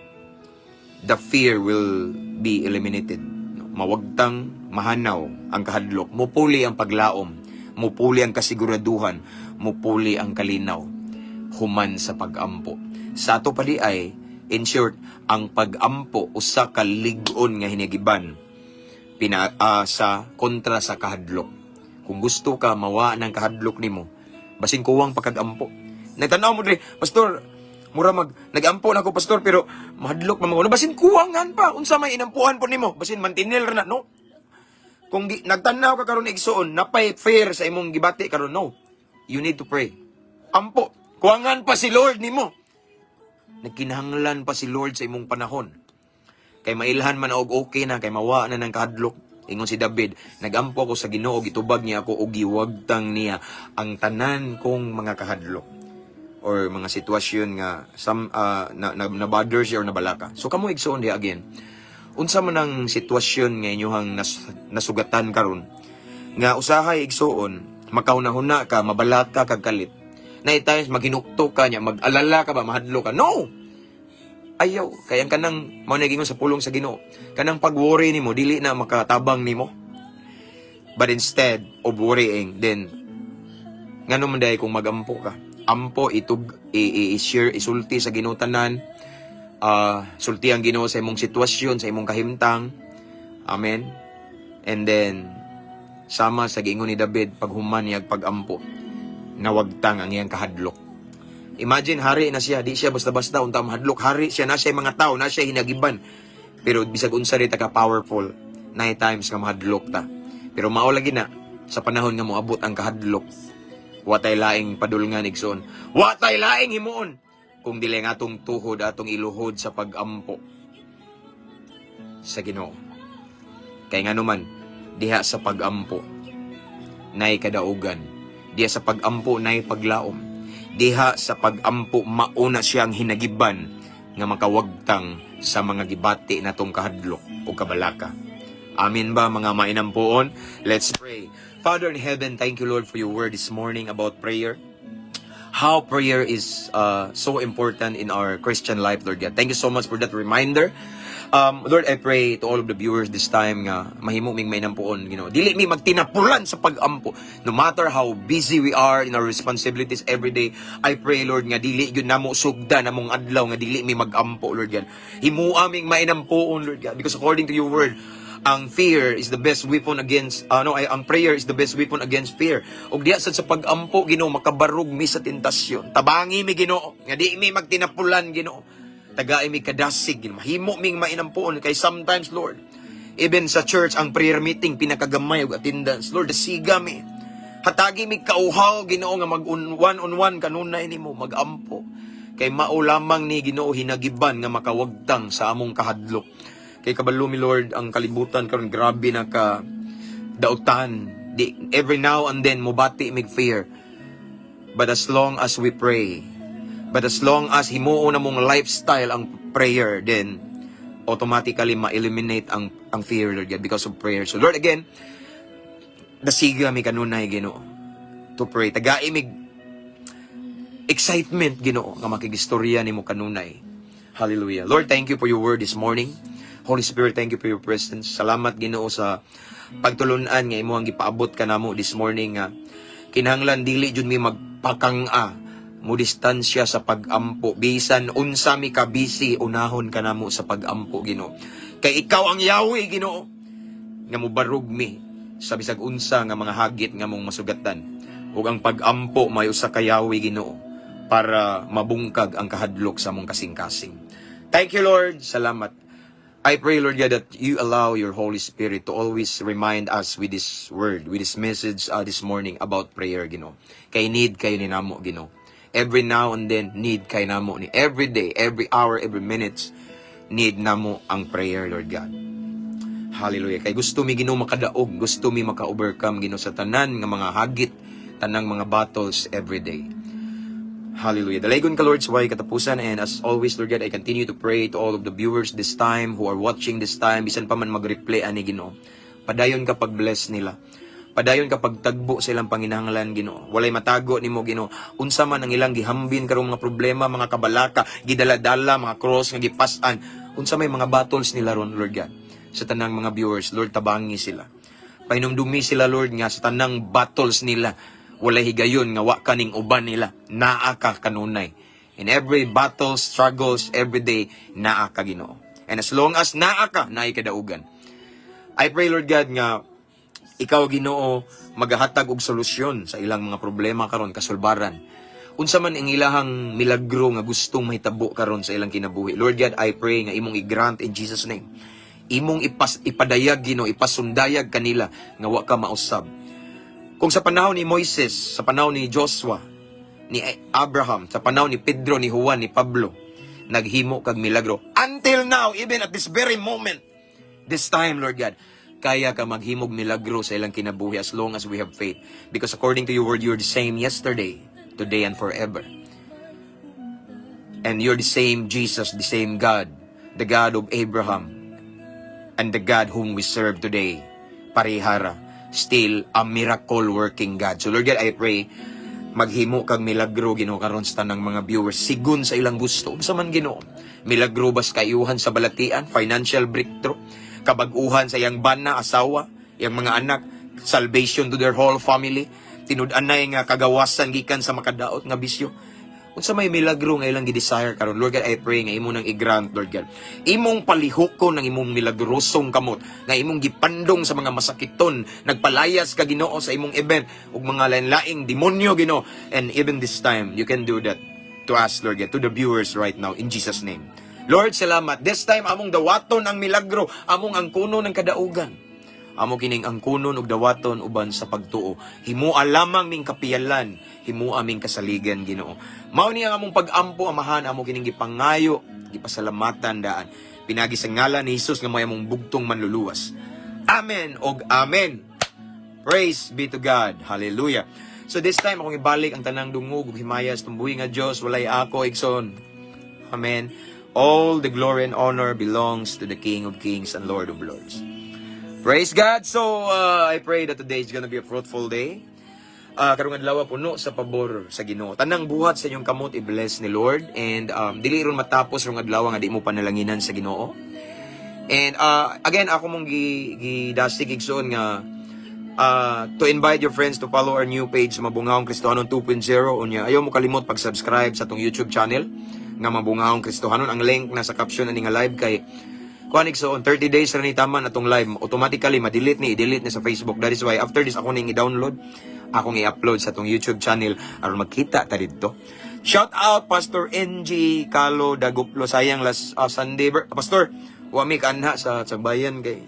The fear will be eliminated. No? Mawagtang mahanaw ang kahadlok. Mupuli ang paglaom. Mupuli ang kasiguraduhan. Mupuli ang kalinaw. Human sa pag-ampo. Sa ato pa di ay, in short, ang pag-ampo usa ka lig-on nga hinagiban pina, sa kontra sa kahadlok. Kung gusto ka mawa ng kahadlok nimo, Basin kuwang pa kag ampo. Nagtanaw mo diri, "Pastor, mura mag nagampo na ko, Pastor, pero mahadlok man mo." No, basin kuwangan pa. Unsa may inampuan po nimo? Basin mantinil ra na, no? Kung nagtanaw ka karon, igsuon, napay fear sa imong gibati karon, no. You need to pray. Ampo. Kuwangan pa si Lord nimo. Nagkinahanglan pa si Lord sa imong panahon. Kay mailhan man og okay na kay mawa na ng kahadlok. Ingon si David, "Nagampo ako sa Ginoo, gitubag niya ako ug giwagtang niya ang tanan kong mga kahadlok," or mga sitwasyon nga some na bother siya or nabalaka. So kamo, igsuon diha again. Unsa man ang sitwasyon nga inyuhang nasugatan karon nga usahay, igsuon, makahuna-huna ka, mabalaka kag kalit. Na times maghinukto ka niya, mag-alala ka ba, mahadlok ka. No! Ayaw, kay ang kanang mao na gingon sa pulong sa Ginoo. Kanang pag-worry nimo dili na makatabang nimo. But instead of worrying, then ngano man diay kung magampo ka? Ampo itug i-share, isulti sa Ginoo tanan. Sulti ang Ginoo sa imong sitwasyon, sa imong kahimtang. Amen. And then sama sa giingon ni David, paghuman niya pagampo, nawagtang ang iyang kahadlok. Imagine, hari na siya, di siya basta-basta unta mahadlok. Hari siya, na siya mga tao, na siya hinagiban. Pero bisag unsa rin ta ka powerful, naay times nga mahadlok ta. Pero mao lagi na sa panahon nga moabot ang kahadlok, watay laing padulngan, igsoon. Watay laing himuon kung dili ang atong tuhod atong iluhod sa pagampo sa Ginoo. Kay ngano man, diha sa pagampo nay kadaugan. Diha sa pagampo nay paglaom. Diha sa pagampo mauna siyang hinagiban nga makawagtang sa mga gibati natong kahadlok o kabalaka. Amen ba, mga mainampuon? Let's pray. Father in heaven, thank you, Lord, for your word this morning about prayer. How prayer is so important in our Christian life, Lord God. Thank you so much for that reminder. Lord, I pray to all of the viewers this time nga mahimo ming mainampuon. Dili mi magtinapulan sa pagampo. No matter how busy we are in our responsibilities every day, I pray, Lord, nga dili gyud namo sugdan among adlaw nga dili mi magampo, Lord God. Himua ming mainampuon, Lord God, because according to your word, ang fear is the best weapon against no ay, ang prayer is the best weapon against fear. Ug diha sad sa pagampo, Ginoo, makabarog mi sa tentasyon. Tabangi mi, Ginoo, nga di mi magtinapulan, Ginoo. Tagai mi kadasig, Ginoo. Mahimo ming mainampuon kay sometimes, Lord, even sa church ang prayer meeting pinakagamay og attendance. Lord, dasiga mi. Hatagi mi kauhaw, Ginoo, nga mag one on one kanunay nimo magampo. Kay mao lamang ni, Ginoo, hinagiban nga makawagtang sa among kahadlok. Kay kabalo mi, Lord, ang kalibutan karon grabe na ka dautan. Di, every now and then mobati mig fear. But as long as we pray, but as long as himuon na mong lifestyle ang prayer, then automatically ma-eliminate ang fear, Lord God, because of prayer. So Lord, again, dasiga mi kanunay, Ginoo, to pray. Tagai mig excitement, Ginoo, nga makigistorya nimo kanunay. Hallelujah. Lord, thank you for your word this morning. Holy Spirit, thank you for your presence. Salamat, Ginoo, sa pagtulunan nga imo ang gipaabot kanamo this morning nga kinahanglan dili jud mi magpakang-a mo distansya sa pagampo. Bisan unsa mi ka busy, unahon ka namo sa pagampo, Ginoo. Kay ikaw ang Yahweh, Ginoo, nga mobarog mi sa bisag unsa nga mga hagit nga mong masugatan. Ug ang pagampo may usa ka Yahweh, Ginoo, para mabungkag ang kahadlok sa mong kasing-kasing. Thank you, Lord. Salamat. I pray, Lord God, that you allow your Holy Spirit to always remind us with this word, with this message this morning about prayer, Ginoo. Kay need kaayo ni namo, Ginoo. Every now and then, need kaayo namo ni. Every day, every hour, every minute, need namo ang prayer, Lord God. Hallelujah. Kay gusto mi, Ginoo, makadaog, gusto mi maka-overcome, Ginoo, sa tanan nga mga hagit, tanang mga battles every day. Hallelujah. Dalaygon ka, Lord, sa way katapusan. And as always, Lord God, I continue to pray to all of the viewers this time who are watching this time, bisan pa man mag-replay ani, Ginoo. Padayon ka pag-bless nila. Padayon ka pagtagbo sa ilang panginahanglan, Ginoo. Walay matago nimo, Ginoo. Unsa man ang ilang gihambin karong mga problema, mga kabalaka, gidala-dala, mga cross nga gipas-an. Unsa may mga battles nila ron, Lord God. Sa tanang mga viewers, Lord, tabangi sila. Pahinumdumi sila, Lord, nga sa tanang battles nila, walay higayon nga wa kaning uban nila. Naa ka kanunay. In every battle, struggles, every day, naa ka, Ginoo. And as long as naa ka, naay kadaugan. I pray, Lord God, nga Ikaw, Ginoo, magahatag og solusyon sa ilang mga problema karon, kasulbaran. Unsa man ang ilahang milagro nga gustong mahitabo karon sa ilang kinabuhi, Lord God, I pray nga imong i-grant in Jesus' name. Imong ipadayag, Ginoo, ipasundayag kanila nga wa ka mausab. Kung sa panahon ni Moises, sa panahon ni Joshua, ni Abraham, sa panahon ni Pedro, ni Juan, ni Pablo, naghimo kag milagro. Until now, even at this very moment, this time, Lord God, kaya ka maghimog milagro sa ilang kinabuhi as long as we have faith. Because according to your word, you're the same yesterday, today, and forever. And you're the same Jesus, the same God, the God of Abraham, and the God whom we serve today. Parehara, still a miracle working God. So Lord God, I pray, maghimo kag milagro, Ginoo, karon sa tanang mga viewers sigon sa ilang gusto. Unsa man, Ginoo, milagro bas kaayuhan sa balatian, financial breakthrough, kabag-uhan sa iyang bana, asawa, iyang mga anak, salvation to their whole family, tinud-anay nga kagawasan gikan sa makadaot nga bisyo, unsa may milagro nga ilang gi-desire karon, Lord God, I pray nga imo nang i-grant, Lord God. Imong palihukon ang imong milagrosong kamot nga imong gipandong sa mga masakiton, nagpalayas ka, Ginoo, sa imong event ug mga lain-laing demonyo, Ginoo. And even this time, you can do that to us, Lord God, to the viewers right now, in Jesus' name. Lord, salamat. This time, among dawaton ang milagro, among angkunon ang kadaugan. Amo kining angkunon ug dawaton uban sa pagtuo. Himua lamang ming kapiyalan, himua ming kasaligan, Ginoo. Mao ni ang among pag-ampo, Amahan, amo kining gipangayo, gipasalamatan daan. Pinagi sa ngalan ni Jesus nga may among bugtong manluluwas. Amen og amen. Praise be to God. Hallelujah. So this time akong ibalik ang tanang dungog ug himaya sa tumbuhi nga Dios, walay ako, igsoon. Amen. All the glory and honor belongs to the King of Kings and Lord of Lords. Praise God. So, I pray that today is gonna be a fruitful day. Karong adlaw puno sa pabor sa Ginoo. Tanang buhat sa inyong kamot i-bless ni Lord and dili ron matapos rong adlaw nga di mo panalanginan sa Ginoo. And again, ako mong gidasig, igsoon, nga to invite your friends to follow our new page, Mabungahong Kristohanon 2.0. Unya ayaw mo kalimot pag-subscribe sa atong YouTube channel nga Mabungahong Kristohanon. Ang link nasa caption ani nga live kay kuan, igsoon, 30 days ra ni taman atong live, automatically ma-delete ni, i-delete ni sa Facebook. That is why after this ako ning i-download, akong i-upload sa atong YouTube channel aron magkita ta didto. Shout out Pastor NG Kalo Daguplo. Sayang last Sunday, Pastor, wa mi kaanha sa bayan kay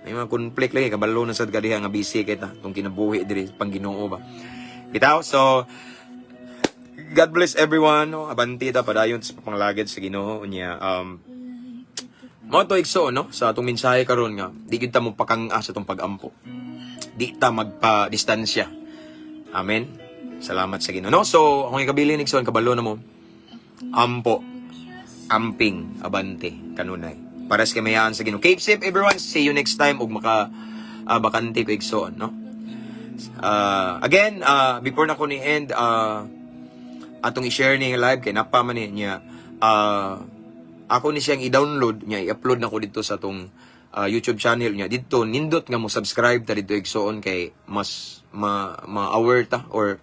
may mga conflict lagi. Kabalo na sad kadiha nga busy kay ta tong kinabuhi diri pang Ginoo ba bitaw. So God bless everyone, no? Abanti ta padayon sa panglagad sa Ginoo. Unya mao to, igsoon, no, sa atong mensahe karon nga di gyud ta mo pakang-a sa atong pag-ampo, di ta magpa-distansya. Amen. Salamat sa Ginoo, no? So akong ikabilin, igsoon, kabalo na mo: ampo, amping, abante kanunay para sa kamayaan sa Ginoo. Keep safe, everyone. See you next time ug maka bakante ko, igsoon, no? Again, before na ko ni end, atong i-share ni nga live kay napa man ni niya, ako ni siyang i-download niya, i-upload na ko dito sa atong YouTube channel niya. Dito nindot nga mo subscribe ta dito, igsoon, kay mas ma ma-aware ta or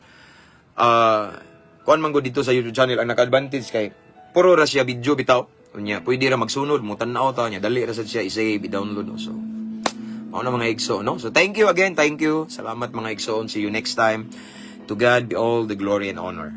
kuan man gud dito sa YouTube channel. Ang naka-advantage kay puro ra siya video bitaw. Unya pwede ra magsunod mo tan-aw ta niya, dali ra sad siya i-save, i-download, no? So mao na, mga igsoon, no? So thank you again, thank you. Salamat, mga igsoon. See you next time. To God be all the glory and honor.